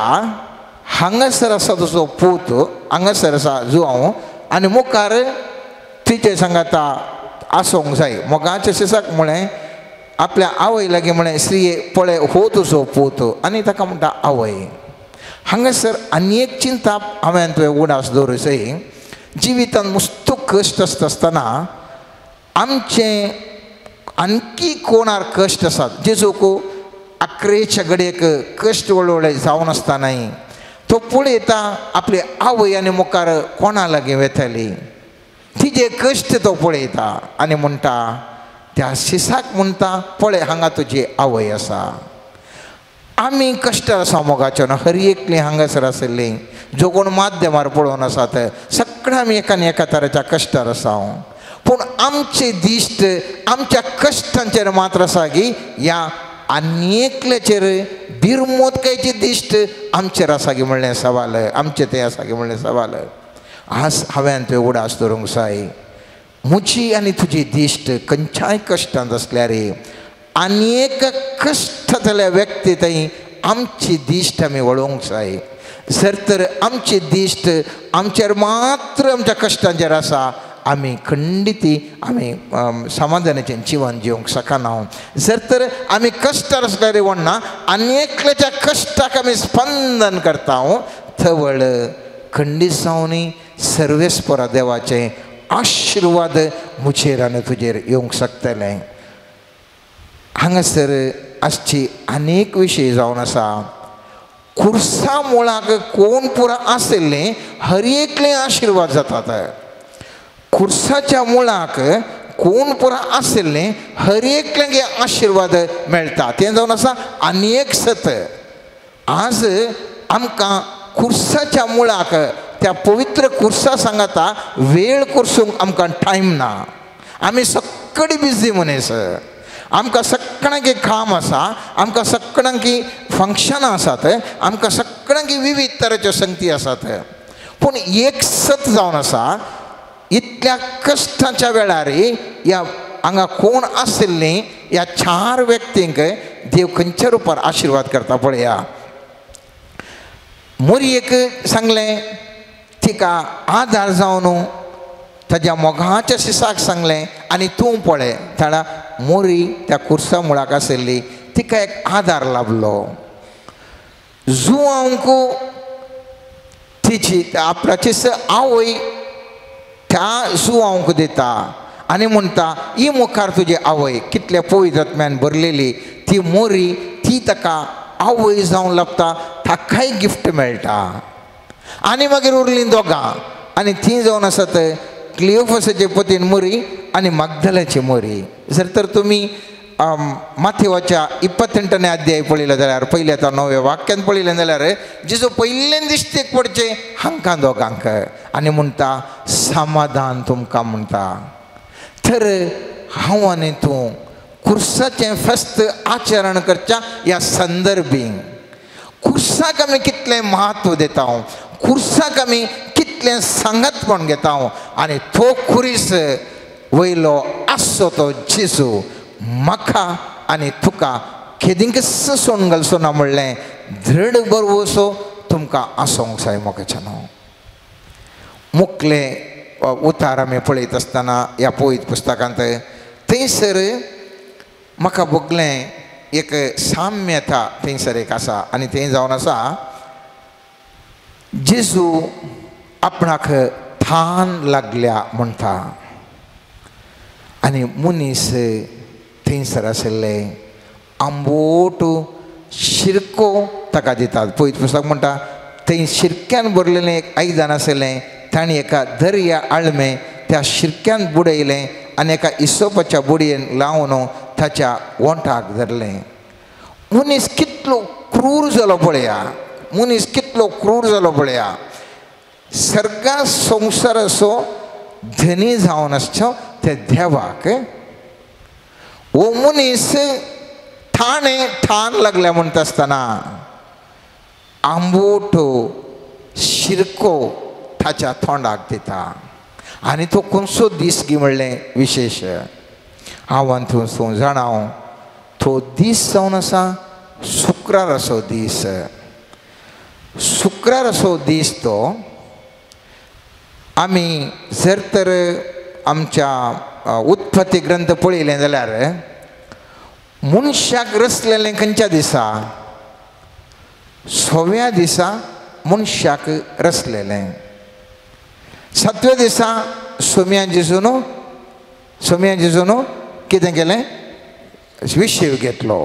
हांगासर आसा तुजो पूत, हांगासर आसा जुआंव आनी मुखार तिचे सांगाता आसूंक जाय. मोगाच्या शिसाक म्हळें आपल्या आवय लागीं म्हळें स्त्रिये पळय हो तुजो पूत, आनी ताका म्हणटा आवय. हांगासर आनी एक चिंताप हांवें तुवें उडास दवरूं जाय. जिवितांत मुस्त कश्ट आसता आसतना आमचें आणखी कोणार कश्ट आसात. जेजूक आक्रेच्या घडयेक कश्ट व्हडले व्हडले जावन आसतनाय तो पळयता आपली आवय आनी मुखार कोणा लागीं वेताली, तिजे कश्ट तो पळयता आनी म्हणटा त्या शिसाक म्हणटा पळय हांगा तुजी आवय आसा. आमी कश्टार आसा मोगाचो न्हू, हर एकली हांगासर आशिल्ली जो कोण माध्यमार पळोवन आसात सगळे आमी एकान एका तरेच्या कश्टार आसा. पूण आमचे दिश्ट आमच्या कश्टांचेर मात्र आसा की ह्या आनी एकल्याचेर बिरमोतकायची दिश्ट आमचेर आसा की म्हणलें सवाल, आमचें तें आसा की म्हणलें सवाल. आज हांवें तुवें उडास दवरूंक जाय, म्हजी आनी तुजी दिश्ट खंयच्याय कश्टांत आसल्यार आनी एक कश्टांतल्या व्यक्ती थंय आमची दिश्ट आमी वळोवंक जाय. जर तर आमची दिश्ट आमचेर मात्र आमच्या कश्टांचेर आसा, आमी खंडिती आमी समाधानाचें जिवन जिवंक शकना. जर तर आमी कश्टार आसल्यार वण्णा आनी एकल्याच्या कश्टाक आमी स्पंदन करता, थवळ खंडीत जावन सर्वेस्परा देवाचें आशिर्वाद म्हजेर आनी तुजेर येवंक शकतलें. हांगासर आसची अनेक विशय जावन आसा. खुर्सा मुळाक कोण पुरा आशिल्लें हर एकलें आशिर्वाद जातात. खुर्साच्या मुळाक कोण पुरा आशिल्लें हर एकल्याक आशिर्वाद मेळटा. तें जावन आसा आनी एक सत. आज आमकां खुर्साच्या मुळाक त्या पवित्र खुर्सा सांगाता वेळ करसूंक आमकां टायम ना. आमी सगळी बिजी मनीस, आमकां सगळ्यांकी काम आसा, आमकां सगळ्यांकी फंक्शनां आसात, आमकां सगळ्यांकी विविध तरेच्यो संगती आसात. पूण एक सत जावन आसा, इतल्या कश्टाच्या वेळार ह्या हांगा कोण आशिल्लीं ह्या चार व्यक्तींक देव खंयच्या रुपार आशिर्वाद करता पळया. मोरयेक सांगलें, तिका आदार जावन ताज्या मोगाच्या शिसाक सांगलें आनी तूं पळय. ताणा मोरी त्या खुर्सा मुळाक आशिल्ली, तिका एक आदार लाभलो. जुवांक तिची आपणाची आवय त्या जुवांक दिता आनी म्हणटा, ही मुखार तुजी आवय कितल्या पवित्रत्म्यान भरलेली ती मोरी, ती ताका आवय जावन लाभता, ताकाय गिफ्ट मेळटा. आनी मागीर उरलीं दोगां आनी तीं जावन आसात क्लियोफसाचे पतीन मोरी आनी मागदलाची मोरी. जर तर तुमी माथेवाच्या 28 अध्याय पळयलो जाल्यार पयल्या तो 9व्या वाक्यान पळयलें जाल्यार जेजू पयल्यान दिश्टीक पडचें हांकां दोगांक आनी म्हणटा समाधान तुमकां म्हणटा. तर हांव आनी तूं खुर्साचें फेस्त आचरण करच्या ह्या संदर्भी खुर्साक आमी कितलें म्हत्व दिता, खुर्साक आमी कितलें सांगातपण घेता आनी तो खुरीस वयलो आसचो तो जेजू म्हाका आनी तुका केदींकच सोडून घालचो ना म्हणलें दृढ बरवसो तुमकां आसूंक जाय. मोगाच्यान मुखले उतार आमी पळयत आसतना ह्या पवित्र पुस्तकांत थंयसर म्हाका भोगलें एक साम्यता थंयसर एक आसा आनी थंय जावन आसा जेजू आपणाक थान लागल्या म्हणटा आनी मनीस थंयसर आशिल्ले आंबोट शिरको ताका दितात. पवित्र पुस्तक म्हणटा थंय शिरक्यान भरलेलें एक आयदन आशिल्लें, तांणी एका दर्या आळमें त्या शिरक्यान बुडयलें आनी एका इसोपाच्या बुडयेन लावन ताच्या ओंठाक धरलें. मनीस कितलो क्रूर जालो पळया, मनीस कितलो क्रूर जालो पळया. सर्गा संवसाराचो धनी जावन आसचो ते देवाक वो मनीस ठाणे ठाण लागल्या म्हणटा आसतना आंबोट शिरको ताच्या तोंडाक दिता आनी तो खंयचो दीस गी म्हणलें विशेश हांव तूं जाणा तो दीस जावन आसा शुक्राराचो दीस. शुक्राराचो दीस तो आमी जर तर आमच्या उत्पत्ती ग्रंथ पळयलें जाल्यार मनशाक रचलेलें खंयच्या दिसा? 6व्या दिसा मनशाक रचलेलें. 7व्या दिसा सोम्या जेजून कितें केलें? विशेव घेतलो.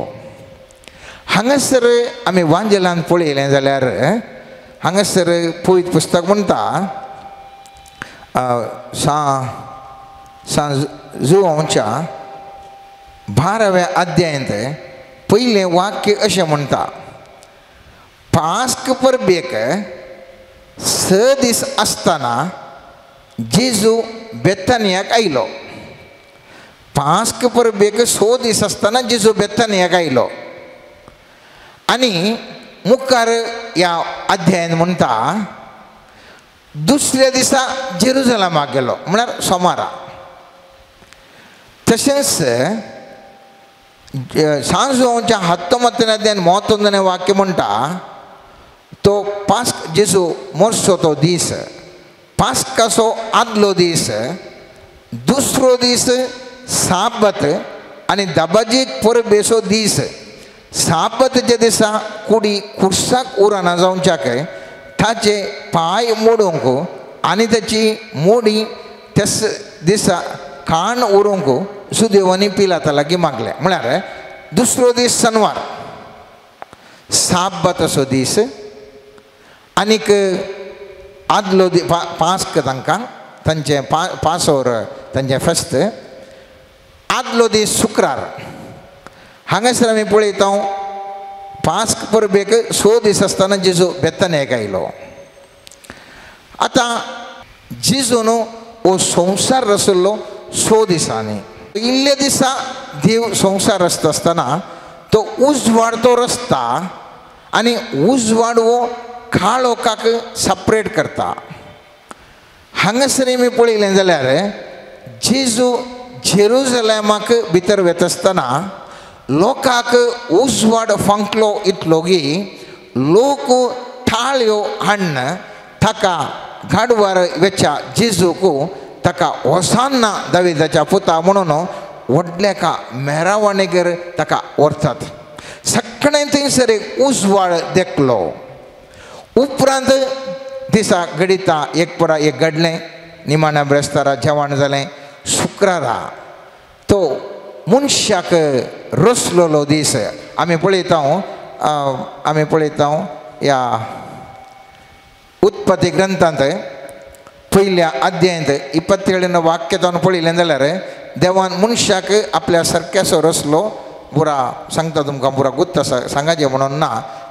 हांगासर आमी वांजेलान पळयलें जाल्यार हांगासर पवित्र पुस्तक म्हणटा सा जुवांच्या 12व्या अध्यायांत पयलें वाक्य अशें म्हणटा, पास्क परबेक 6 दीस आसतना जेजू बेतानियाक आयलो. पास्क परबेक 6 दीस आसतना जेजू बेथानियाक आयलो आनी मुखार ह्या अध्यायान म्हणटा दुसऱ्या दिसा जेरुजलमाक गेलो म्हळ्यार सोमारा. तशेंच सांजोवच्या 19 31 वाक्य म्हणटा तो पास्क जेजू मोरचो तो दीस पास्काचो आदलो दीस दुसरो दीस साबत आनी दबाजीक परबेचो दीस. साबतच्या दिसा कुडी खुर्साक उरना जावच्याक ताचे पांय मोडूंक आनी ताची मोडी त्याच दिसा खाण उरूंक सुदेवांनी पिलाता लागीं मागलें. म्हळ्यार दुसरो दीस शनवार साबताचो दीस आनीक आदलो पास्क तांकां तांचें पासोर तांचें फेस्त आदलो दीस शुक्रार. हांगासर आमी पळयता पास्क परबेक 6 दीस आसतना जेजू बेथानियाक आयलो. आतां जेजून हो संवसार रचलो 6 दिसांनी. इल्ल्या दिसा देव संवसार रचता आसतना तो उजवाड तो रचता आनी उजवाड हो काळोखाक सेपरेट करता. हांगासर आमी पळयलें जाल्यार जेजू जेरुजलेमाक भितर वता आसतना लोकांक उजवाड फांकलो इतलो की लोक थाळयो हाडून ताका गाडवार वेच्या जेजूक ताका होसान्ना दाविदाच्या पुता म्हणून व्हडल्या एका मेरावणेगर ताका व्हरतात. सगळें थंयसर एक उजवाड देखलो. उपरांत दिसा घडिता एक परा एक घडलें निमाण्या ब्रेस्तारा जेवण जालें. शुक्रारा तो मनशाक रचलोलो दीस आमी पळयता आमी पळयता ह्या उत्पत्ती ग्रंथांत पयल्या अध्यायांत 27 वाक्य जावन पळयलें जाल्यार देवान मनशाक आपल्या सारक्याचो रचलो. पुरा सांगता तुमकां पुरा गुत्त सांगाचें म्हणून ना.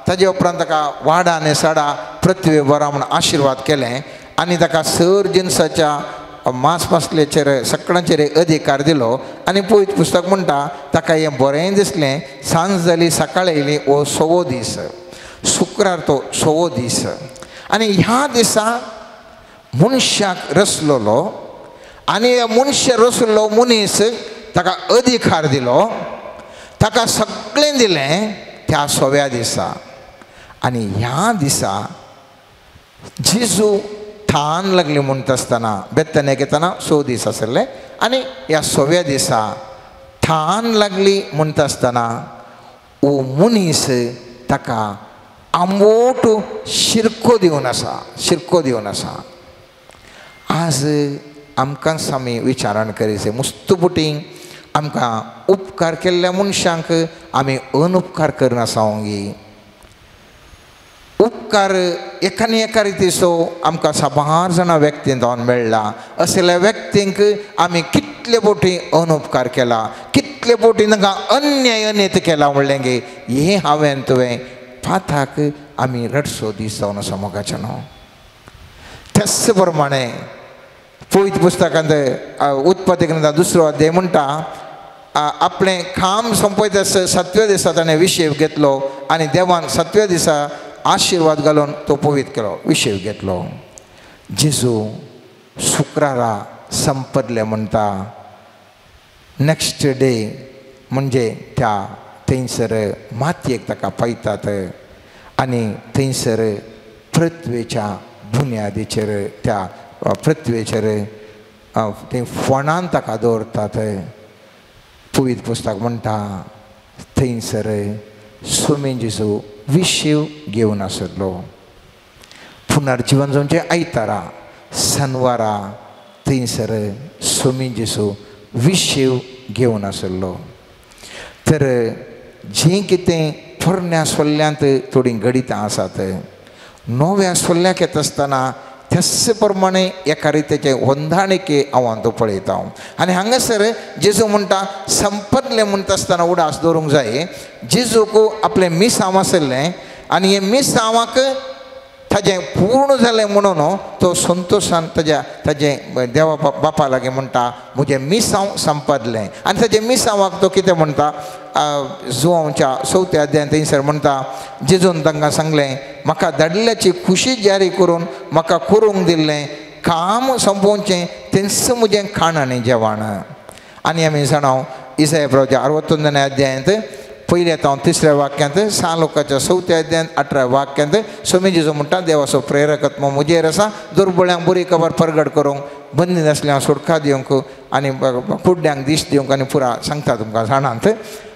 ताजे उपरांत ताका वाडा आनी साडा पृथ्वी बरा म्हूण आशिर्वाद केलें आनी ताका सर जिनसाच्या मांस मासलेचेर सगळ्यांचेर अधिकार दिलो. आनी पवित्र पुस्तक म्हणटा ताका हें बरें दिसलें. सांज जाली सकाळ येयली हो 6वो दीस. शुक्रार तो 6वो दीस आनी ह्या दिसा मनशाक रचलोलो आनी मनशाक रचलो मनीस ताका अधिकार दिलो ताका सगळें दिलें त्या 6व्या दिसा. आनी ह्या दिसा जेजू थान लागली म्हणटा आसतना बेथानियाक येतना 6 दीस आसले आनी ह्या 6व्या दिसा थान लागली म्हणटा आसतना ओ मनीस ताका आंबोट शिरको दिवन आसा शिरको दिवन आसा. आज आमकांच आमी विचारण करीत मुस्तुपुटी आमकां उपकार केल्ल्या मनशांक आमी अनुपकार करना गी. उपकार एकाने एका रितीचो आमकां साबार जाणां व्यक्तींत जावन मेळ्ळा. असल्या व्यक्तींक आमी कितले बोटी अनुपकार केला कितले बोटी तांकां अन्याय अनेत केला म्हणलें गे हें हांवें तुवें पाथाक आमी रडसो दीस जावन आसा मोगाचें न्हू. त्याच प्रमाणे पवित्र पुस्तकांत उत्पत्ती ग्रंथांत 2 अध्याय म्हणटा आपलें काम सोंपयता 7व्या दिसा ताणें विशेव घेतलो आनी देवान 7व्या दिसा आशिर्वाद घालून तो पवित्र केलो विशेव घेतलो. जेजू शुक्रारा संपदले म्हणटा नेक्स्ट डे म्हणजे त्या थंयसर मातयेक ताका पळयतात आनी थंयसर पृथ्वेच्या बुन्यादीचेर त्या पृथ्वेचेर ते फोंडान ताका दवरतात. पवित्र पुस्तक म्हणटा थंयसर स्वामी जेजू विशेव घेवन आसलो. पुनर्जिवन जावचें आयतारा शनवारा थंयसर स्वामी जेजू विशेव घेवन आसलो. तर जें कितें पोरण्या सोल्ल्यांत थोडीं घडितां आसात नव्या सोल्ल्याक येता आसतना त्याच प्रमाणे एका रितीचें होंदाणिके हांव हांव पळयता. आनी हांगासर जेजू म्हणटा संपतलें म्हणटा आसतना उडास दवरूंक जाय. जेजूक आपलें मिसांव आशिल्लें आनी हें मिसांवाक ताजें पूर्ण जालें म्हणून तो संतोशान ताज्या ताजें देवा बापा लागीं म्हणटा म्हजें मिसांव संपादलें. आनी ताजें मिसांवाक तो कितें म्हणटा जुवांवच्या चवथ्या अध्यायान थंयसर म्हणटा जेजून तांकां सांगलें म्हाका धाडिल्ल्याची खुशी जारी करून म्हाका करूंक दिल्लें काम संपोवचें तेंच म्हजें खाण आनी जेवण. आनी आमी जाणा इसाया प्रभुच्या 61 अध्यायांत पयल्या तावन तिसऱ्या वाक्यांत सा लोकाच्या चवथ्या अध्यायांत 18 वाक्यांत स्वामी जेजू म्हणटा देवाचो प्रेरकत्व म्हजेर आसा दुर्बळ्यांक बरी खबर परगट करूंक बंदी नासल्यांक सुटका दिवंक आनी कुड्ड्यांक दीस दिवंक आनी पुरा सांगता तुमकां जाणांत.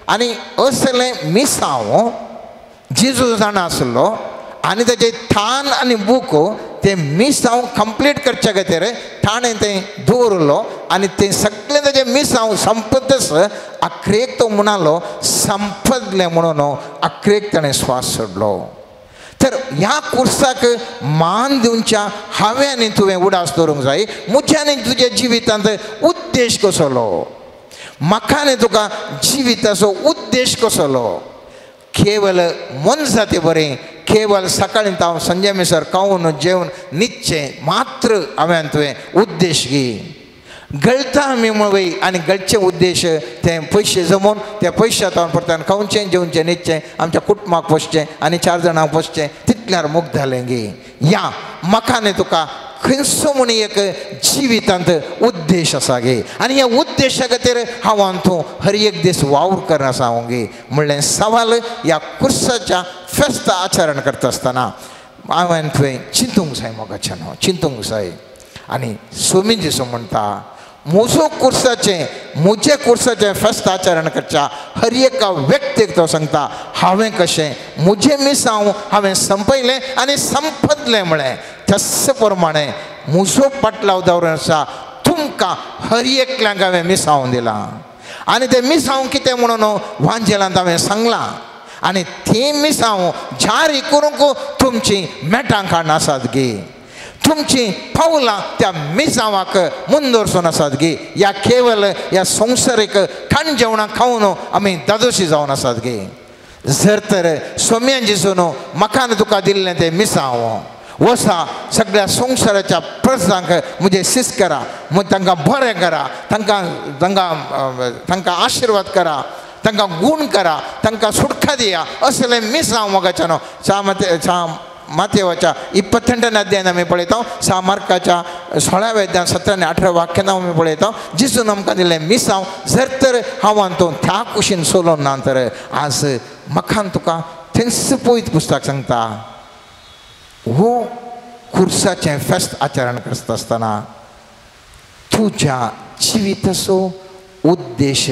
आनी असलें मिसांव जेजू जाणा आसलो आनी ताचे थान आनी बूक ते मिसांव कंप्लीट करच्या खातीर ताणें तें दवरलो आनी तें सगळें ताजें मिसांव संपतच अखरेक तो म्हणालो संपतलें म्हणून अखरेक ताणें श्वास सोडलो. तर ह्या कुर्साक मान दिवच्या हांवें आनी तुवें उडास दवरूंक जाय म्हज्या आनी तुज्या जिवितांत उद्देश कसलो म्हाका आनी तुका जिविताचो उद्देश कसलो. केवल मनजाती बरें केवल सकाळीं हांव संजे मिसर खावन जेवन न्हिदचें मात्र हांवें तुवें उद्देश घे. गळटा आमी म्हणवय आनी गळचे उद्देश ते पयशे जमोवन त्या पयशांत हांव परतान खावचें जेवचें न्हिदचें आमच्या कुटुंबाक पोसचें आनी 4 जाणांक पोसचें तितल्यार मुक्त जालें गे. या म्हाका आनी तुका खंयचो म्हूण एक जिवितांत उद्देश आसा गे आनी ह्या उद्देशा खातीर हांव आनी तूं हर एक दीस वावर कर आसा हांव गे म्हणलें सवाल ह्या कुर्साच्या फेस्त आचरण करता आसतना हांवें तुवें चिंतूंक जाय मोगाच्यान चिंतूंक जाय. आनी स्वामी जेजू म्हणटा म्हजो कुर्साचें म्हजें कुर्साचें फेस्त आचरण करच्या हर एका व्यक्तीक तो सांगता हांवें कशें म्हजें मिसांव हांवें संपयलें आनी संपतलें म्हळें तस प्रमाणे म्हजो पाटलाव दवरून आसा तुमकां हर एकल्यांक हांवें मिसांव दिलां आनी तें मिसांव कितें म्हणून वांजेलांत हांवें सांगलां आनी तें मिसांव जारी करूंक तुमचीं मेटां काडून आसात गे तुमची पावलां त्या मिसांवाक मुंदरसून आसात गे. ह्या केवल ह्या संवसारीक खाण जेवणां खावन आमी दादोशी जावन आसात गे. जर तर सोम्यान जेजून म्हाका आनी तुका दिल्लें तें मिसांव वसा सगळ्या संवसाराच्या प्रजांक म्हजें शिस्त करा तांकां बरें करा तांकां तांकां तांकां आशिर्वाद करा तांकां गूण करा तांकां सुटका दिया असलें मिसांव मोगाच्यान सा मातेवाच्या 28 अध्यायान आमी पळयता सा मार्काच्या 16व्या अध्यायान 17 आनी 18 वाक्यान आमी पळयता जेजून आमकां दिल्लें मिसांव जर तर हांव आनी तूं त्या कुशीन सोलोन ना तर आज म्हाका तुका थंयच पवित्र पुस्तक सांगता हो कुर्साचें फेस्त आचरण करता आसतना तुज्या जिविताचो उद्देश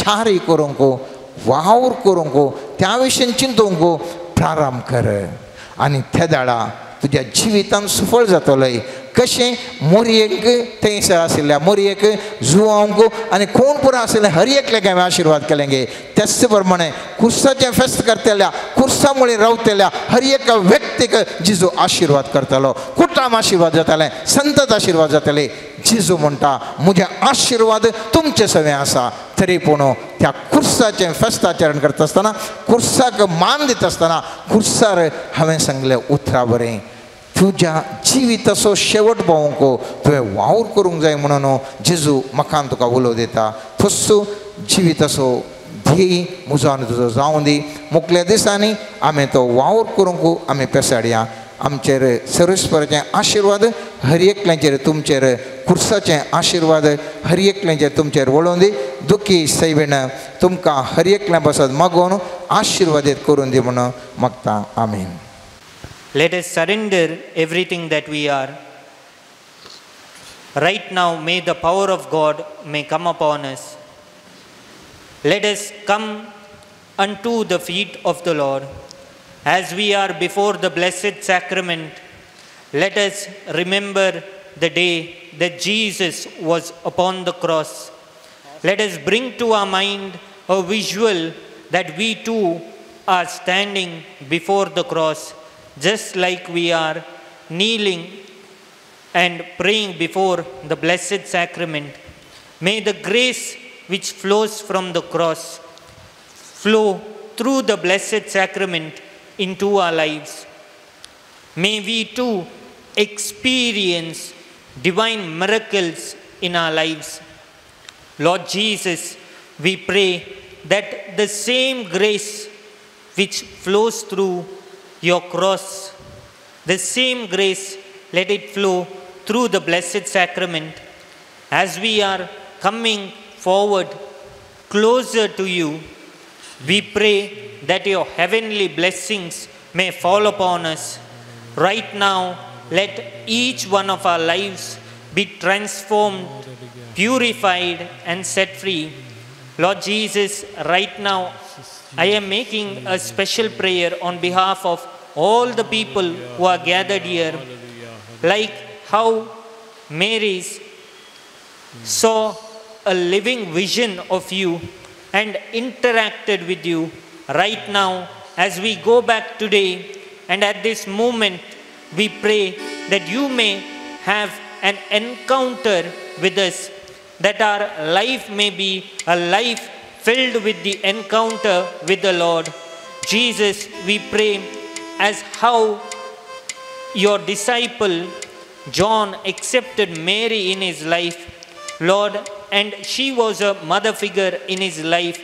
जारी करूंक वावर करूंक त्या विशीं चिंतूंक प्रारंभ कर आनी तेदाळा तुज्या जिवितान सफळ जातलें. कशें मोरयेक थंयसर आशिल्ल्या मोरयेक जुवांक आनी कोण पुरा आशिल्लें हर एकल्याक हांवें आशिर्वाद केलें गे. त्याच प्रमाणे कुर्साचें फेस्त करतल्या कुर्सा मुळे रावतल्या हर एका व्यक्तीक जेजू आशिर्वाद करतलो कुटाम आशिर्वाद जातालें संतत आशिर्वाद जातले. जेजू म्हणटा म्हजे आशिर्वाद तुमचे सवें आसा. तरी पूण त्या कुर्साचें फेस्त आचरण करता आसतना कुर्साक मान दिता आसतना कुर्सार हांवें सांगलें उतरां बरें तुज्या जिविताचो शेवट पावोवंक तुवें वावर करूंक जाय म्हणून जेजू म्हाका तुका उलोव दिता. तस्सो जिविताचो ध्येय म्हजो आनी तुजो जावं दी. मुखल्या दिसांनी आमी तो वावर करूंक आमी पेसाडया. आमचेर सर्वेस्पराचे आशिर्वाद हर एकल्याचेर तुमचेर कुर्साचे आशिर्वाद हर एकल्याचेर तुमचेर वळोवन दी. दुखी सैबीण तुमकां हर एकल्या पासत मागोवन आशिर्वादीत करून दी म्हणून मागता. आमीन. Let us surrender everything that we are. Right now, may the power of God may come upon us. Let us come unto the feet of the Lord. As we are before the Blessed Sacrament, let us remember the day that Jesus was upon the cross. Let us bring to our mind a visual that we too are standing before the cross, just like we are kneeling and praying before the Blessed Sacrament. May the grace which flows from the cross flow through the Blessed Sacrament into our lives. May we too experience divine miracles in our lives. Lord Jesus, we pray that the same grace which flows through your cross, the same grace, let it flow through the Blessed Sacrament. As we are coming forward closer to you, we pray that your heavenly blessings may fall upon us. Right now, let each one of our lives be transformed, purified, and set free. Lord Jesus, right now, I am making a special prayer on behalf of all the people who are gathered here. Like how Mary's saw a living vision of you and interacted with you, right now, as we go back today and at this moment, we pray that you may have an encounter with us, that our life may be a life filled with the encounter with the Lord. Jesus, we pray as how your disciple John accepted Mary in his life, Lord, and she was a mother figure in his life.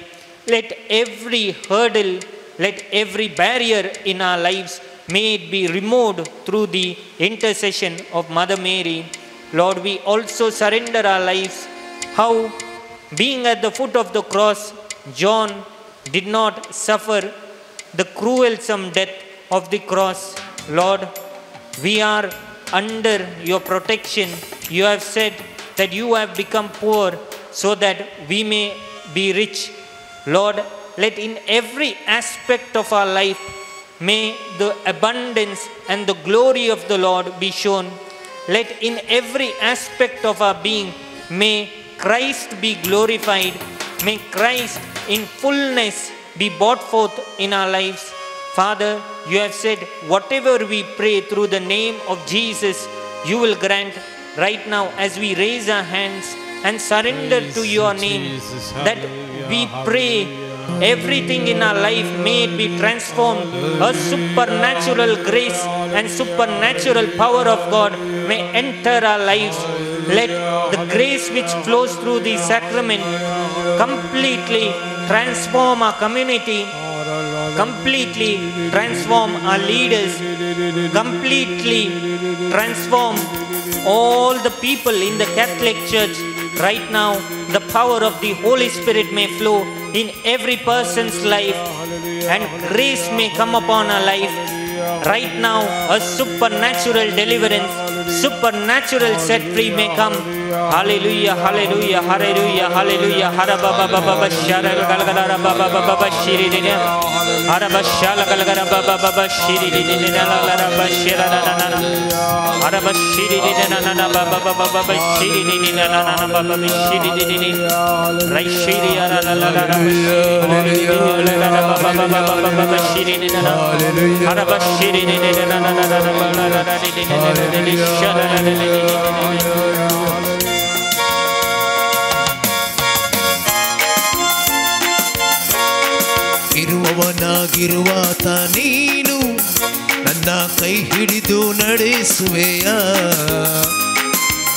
Let every hurdle, let every barrier in our lives, may it be removed through the intercession of Mother Mary. Lord, we also surrender our lives. How, being at the foot of the cross, John did not suffer the cruelsome death of the cross. Lord, we are under your protection. You have said that you have become poor so that we may be rich. Lord, let in every aspect of our life, may the abundance and the glory of the Lord be shown. Let in every aspect of our being, may Christ be glorified. May Christ in fullness be brought forth in our lives. Father, you have said, whatever we pray through the name of Jesus, you will grant. Right now, as we raise our hands and surrender to your name, that we pray everything in our life may it be transformed. A supernatural grace and supernatural power of God may enter our lives. Let the grace which flows through the sacrament completely transform our community, completely transform our leaders, completely transform all the people in the Catholic Church. Right now, the power of the Holy Spirit may flow in every person's life and grace may come upon our life. Right now, a supernatural deliverance, supernatural set free may come. Hallelujah, hallelujah, hallelujah, hallelujah. Harababa baba shara galagara baba baba shiri dine. Haraba shala galagara baba baba shiri dine la la shira na na na. Haraba shiri dine na na baba baba baba shiri dine na na baba shiri dine. Rai shiri la la la la baba baba baba shiri dine na. Haraba shiri dine na na na na na na dine shala la la. ಇರುವವನಾಗಿರುವಾತ ನೀನು ನನ್ನ ಕೈ ಹಿಡಿದು ನಡೆಸುವೆಯ,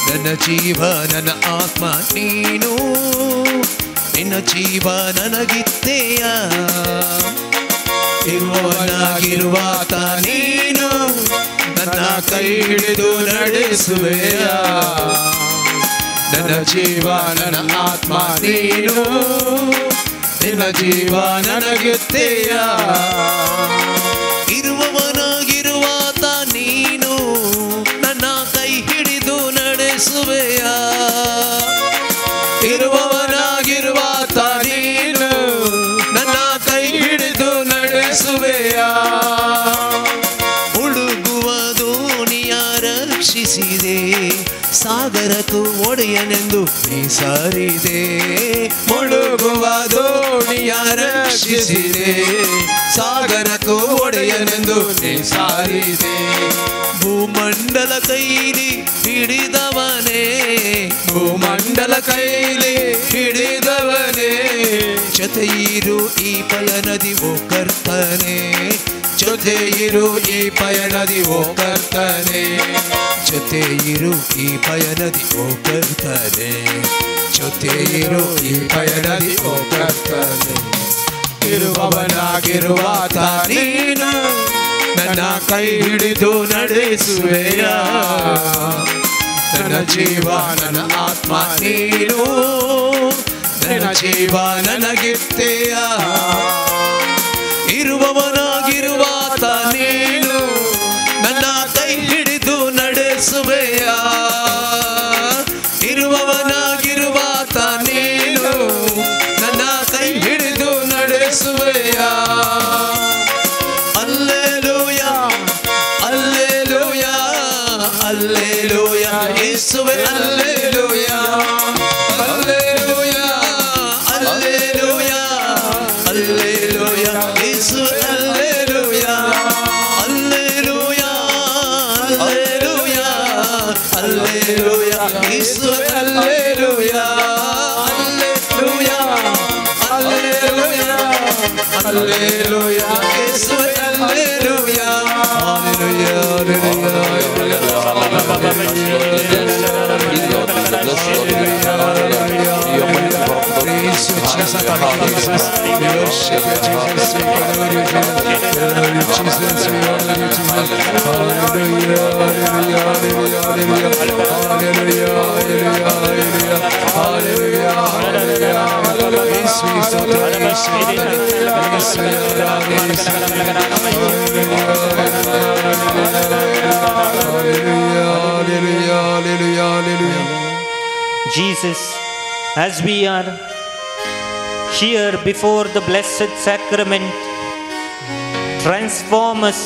ನನ್ನ ಜೀವ ನನ್ನ ಆತ್ಮ ನೀನು, ನಿನ್ನ ಜೀವ ನನಗಿತ್ತೆಯ. ಇರುವವನಾಗಿರುವಾತ ನೀನು ನನ್ನ ಕೈ ಹಿಡಿದು ನಡೆಸುವೆಯ, ನನ್ನ ಜೀವ ನನ್ನ ಆತ್ಮ ನೀನು, ನಿನ್ನ ಜೀವ ನನಗಿತ್ತೆಯ. ಇರುವವನಾಗಿರುವಾತ ನೀನು ನನ್ನ ಕೈ ಹಿಡಿದು ನಡೆಸುವೆಯ, ಇರುವವನಾಗಿರುವಾತ ನೀನು ನನ್ನ ಕೈ ಹಿಡಿದು ನಡೆಸುವೆಯ. ಮುಳುಗುವ ದೋಣಿಯ ರಕ್ಷಿಸಿದೆ, ಸಾಗರಕ್ಕೂ ಒಡೆಯನೆಂದು ನೀ ಸಾರಿದೆ. ಮುಳುಗುವ ದೋಣಿಯ ರಕ್ಷಿಸಿದೆ, ಸಾಗರಕ್ಕೂ ಒಡೆಯನೆಂದು ನೀ ಸಾರಿದೆ. ಭೂಮಂಡಲ ಕೈಲಿ ಹಿಡಿದವನೇ, ಭೂಮಂಡಲ ಕೈಲಿ ಹಿಡಿದವನೇ, ಜೊತೆಯಿರು ಈ ಪಯಣದಿ ಓ ಕರ್ತನೆ, ಜೊತೆ ಜೊತೆ ಇರು ಈ ಪಯಣದಿ ಓ ಕರ್ತನೆ, ಜೊತೆ ಇರು ಈ ಪಯಣದಿ ಓ ಕರ್ತನೆ, ಜೊತೆ ಇರು ಈ ಪಯಣದಿ ಓ ಕರ್ತನೆ. ಇರುವವನಾಗಿರುವಾತ ನೀನು ನನ್ನ ಕೈ ಹಿಡಿದು ನಡೆಸುವೆಯ, ನನ್ನ ಜೀವ ನನ್ನ ಆತ್ಮ ನೀನು, ನನ್ನ ಜೀವ ನನಗಿತ್ತೆಯ. ಇರುವವನಾಗಿರುವಾತ ನೀನು ನನ್ನ ಕೈ ಹಿಡಿದು ನಡೆಸುವೆಯ, ಇರುವವನಾಗಿರುವಾತ ನೀನು ನನ್ನ ಕೈ ಹಿಡಿದು ನಡೆಸುವೆಯ. ಅಲ್ಲೆಲೂಯಾ, ಅಲ್ಲೆಲೂಯಾ, ಅಲ್ಲೆಲೂಯಾ, ಯೇಸುವೆ ಅಲ್ಲೆಲೂಯಾ, ಅಲ್ಲೆಲೂಯಾ, ಅಲ್ಲೆಲೂಯಾ, ಅಲ್ಲೆಲೂಯಾ, ಯೇಸುವೆ ಅಲ್ಲೆಲೂಯಾ, ಅಲ್ಲೆಲೂಯಾ, ಅಲ್ಲೆಲೂಯಾ, ಅಲ್ಲೆಲೂಯಾ, ಯೇಸುವೆ ಅಲ್ಲೆಲೂಯಾ, ಅಲ್ಲೆಲೂಯಾ, ಅಲ್ಲೆಲೂಯಾ, ಅಲ್ಲೆಲೂಯಾ, ಯೇಸುವೆ alleluia. Jesus, as we are here before the Blessed Sacrament, transform us,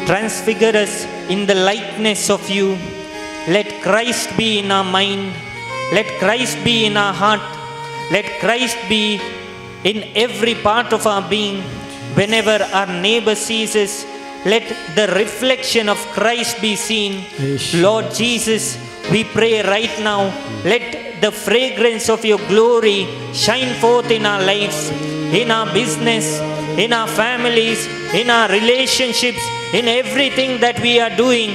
transfigure us in the likeness of you. Let Christ be in our mind, let Christ be in our heart, let Christ be in every part of our being. Whenever our neighbor sees us, let the reflection of Christ be seen. Lord Jesus, we pray right now, let the fragrance of your glory shine forth in our lives, in our business, in our families, in our relationships, in everything that we are doing.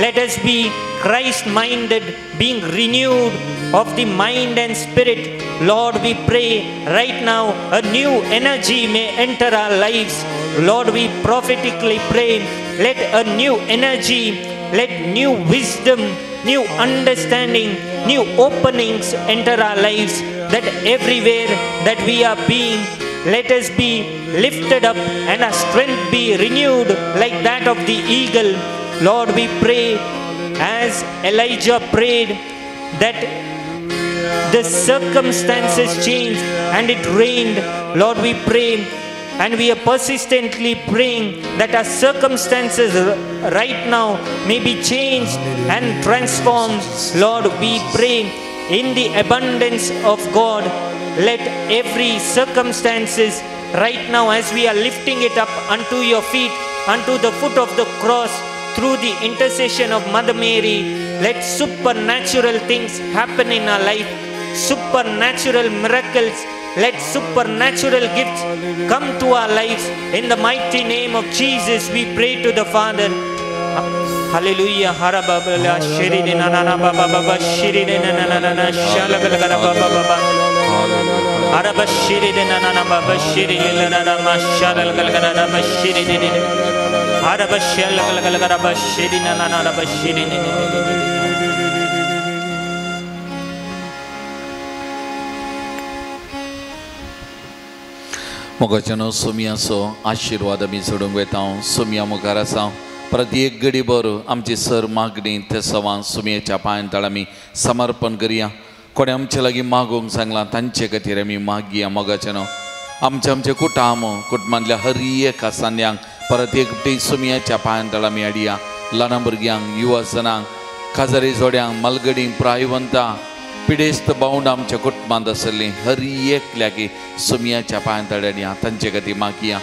Let us be Christ-minded, being renewed of the mind and spirit. Lord, we pray right now a new energy may enter our lives. Lord, we prophetically pray, let a new energy, let new wisdom, new understanding, new openings enter our lives, that everywhere that we are being, let us be lifted up and our strength be renewed like that of the eagle. Lord, we pray as Elijah prayed, that the circumstances changed and it rained. Lord, we pray and we are persistently praying that our circumstances right now may be changed and transformed. Lord, we pray in the abundance of God, let every circumstances right now, as we are lifting it up unto your feet, unto the foot of the cross, through the intercession of Mother Mary, let supernatural things happen in our life, supernatural miracles, let supernatural gifts come to our lives. In the mighty name of Jesus, we pray to the Father. Hallelujah. Harababala shiri na na na ba ba ba shiri na na na na shalagala ba ba ba. Haraba shiri na na na ba ba shiri na na na shalagala ba shiri ni. Haraba shalagala ba shiri na na na ba shiri ni. मोगाच्यानो सोमयाचो आशिर्वाद आमी सोडूंक वयता. सोमया मुखार आसा परत एक घडी भर आमची सर मागणी ते सवां सोमयेच्या पांयां तळ आमी समर्पण करया. कोणें आमचे लागीं मागूंक सांगलां तांचे खातीर आमी मागया. मोगाच्यानो आमचे आमचे कुटुंब कुटुंबांतल्या हर एका सांद्यांक परत एकटी सोमयाच्या पांयां तळ आमी हाडया. ल्हान भुरग्यांक, युवा जणांक, काजारी जोड्यांक, मालगडींक, प्रायवंतां, पिडेस्त भावंड आमच्या कुटुंबांत आसली हर एकल्याकी सोमयाच्या पांयां तळ हाडया. तांचे खातीर मागया.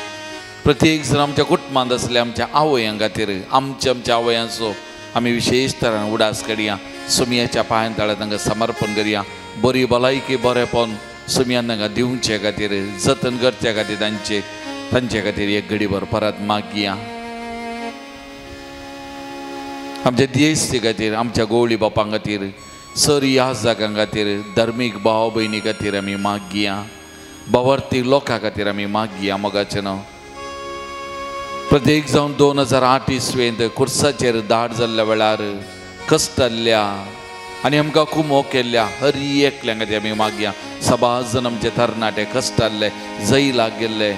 प्रत्येक जण आमच्या कुटुंबांत आसले आमच्या आवयां खातीर आमच्या आमच्या आवयांचो आमी विशेश तरान उडास करया. सोमयाच्या पांयां तळा तांकां समर्पण करया. बरी भलायकी बरेपण सोमयान तांकां दिवचे खातीर, जतन करचे खातीर तांचे तांचे खातीर एक घडीभर परत मागया. आमच्या देश खातीर, आमच्या गोवळी बापां खातीर, सर ह्या जागां खातीर, धार्मीक भाव भयणी खातीर आमी मागया, भावार्थी लोकां खातीर आमी मागया. मोगाचें न्हू प्रत्येक जावन 2008 इसवेंत कुर्साचेर दाट जाल्ल्या वेळार कश्ट जाल्ल्या आनी आमकां कुमो केल्ल्या हर एकल्या खातीर आमी मागया. सबार जण आमचे तरणाटे कश्ट जाल्ले, जैलाक गेल्ले,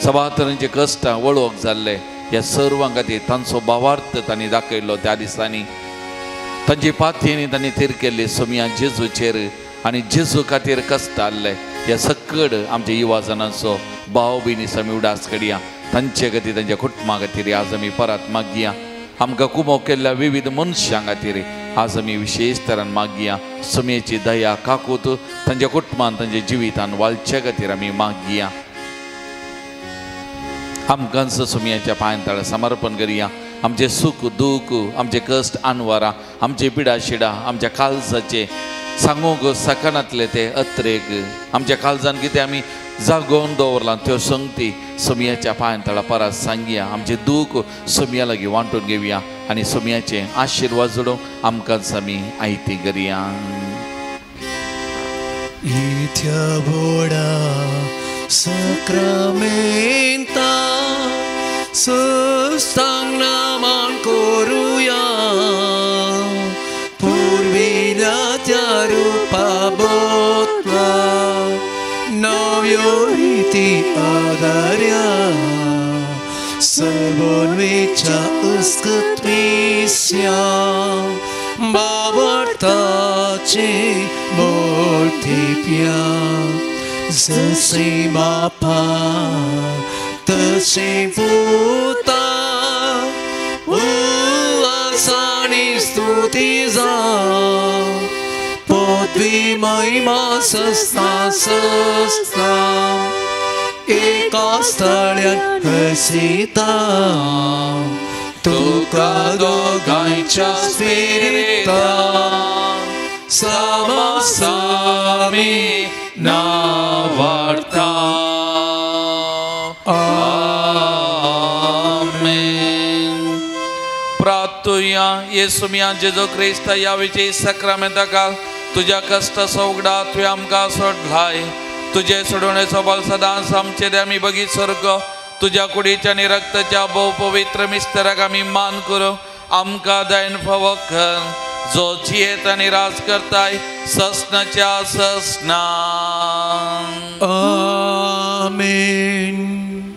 सबार तरांचे कश्टां वळख जाल्ले, ह्या सर्वां खातीर तांचो भावार्थ तांणी दाखयलो. त्या दिसांनी तांची पातयेनी तांणी थीर केल्ली सोमया जेजूचेर आनी जेजू खातीर कश्ट जाल्ले. ह्या सकड आमच्या युवा जाणांचो भाव भयणी आमी उडास कडया, तांचे खातीर, तांच्या कुटुंबा खातीर आज आमी परत मागया. आमकां कुमो केल्ल्या विविध मनशां खातीर आज आमी विशेश तरान मागया. सोमयेची दया काकूत तांच्या कुटुंबान, तांच्या जिवितान वालचे खातीर आमी मागया. आमकांच सोमयाच्या पांयां तळा समर्पण करया. आमचे सुख दूख, आमचे कश्ट अनवरां, आमचे पिडा शिडा, आमच्या काळजाचे सांगूंक सकनातले ते अत्रेक, आमच्या काळजान कितें आमी जागोवन दवरलां त्यो संगती सोमयाच्या पांयां तळा परत सांगया. आमचें दूख सोमया लागीं वांटून घेवया आनी सोमयाचे आशिर्वाद जोडून आमकांच आमी आयती करया. इथ्या बोडा सक्रामेंता सुस्तांग नामान करुया, पुर्विल्या त्या रुपा बोतला नव्यो रिती आदार्या, सर्वोन्वेच्या उस्कत्विस्या बावडताचे मोठेप्या, जसे बापा तसे पुता उल्लासाने स्तुती जा, पदवी महिमा सस्ता सस्ता एका स्थळ्यान हसिता, तुका दोगांयच्या स्पिरिता सामासामी नावार्ता. आमेन. प्रार्थुया. येसुमिया जेजू क्रिस्त ह्या विजयी सक्रामेंताकाल तुज्या कश्ट सवगडा तुवें आमकां सोडलाय. तुजे सोडवणेचो बल सदांच आमचेर आमी बगीत सर्ग तुज्या कुडीच्या आनी रक्ताच्या भोव पवित्र मिस्तराक आमी मान करूं. आमकां दयन फावो कर, जो जियेत आनी राज करताय ससनाच्या ससना. आमेन.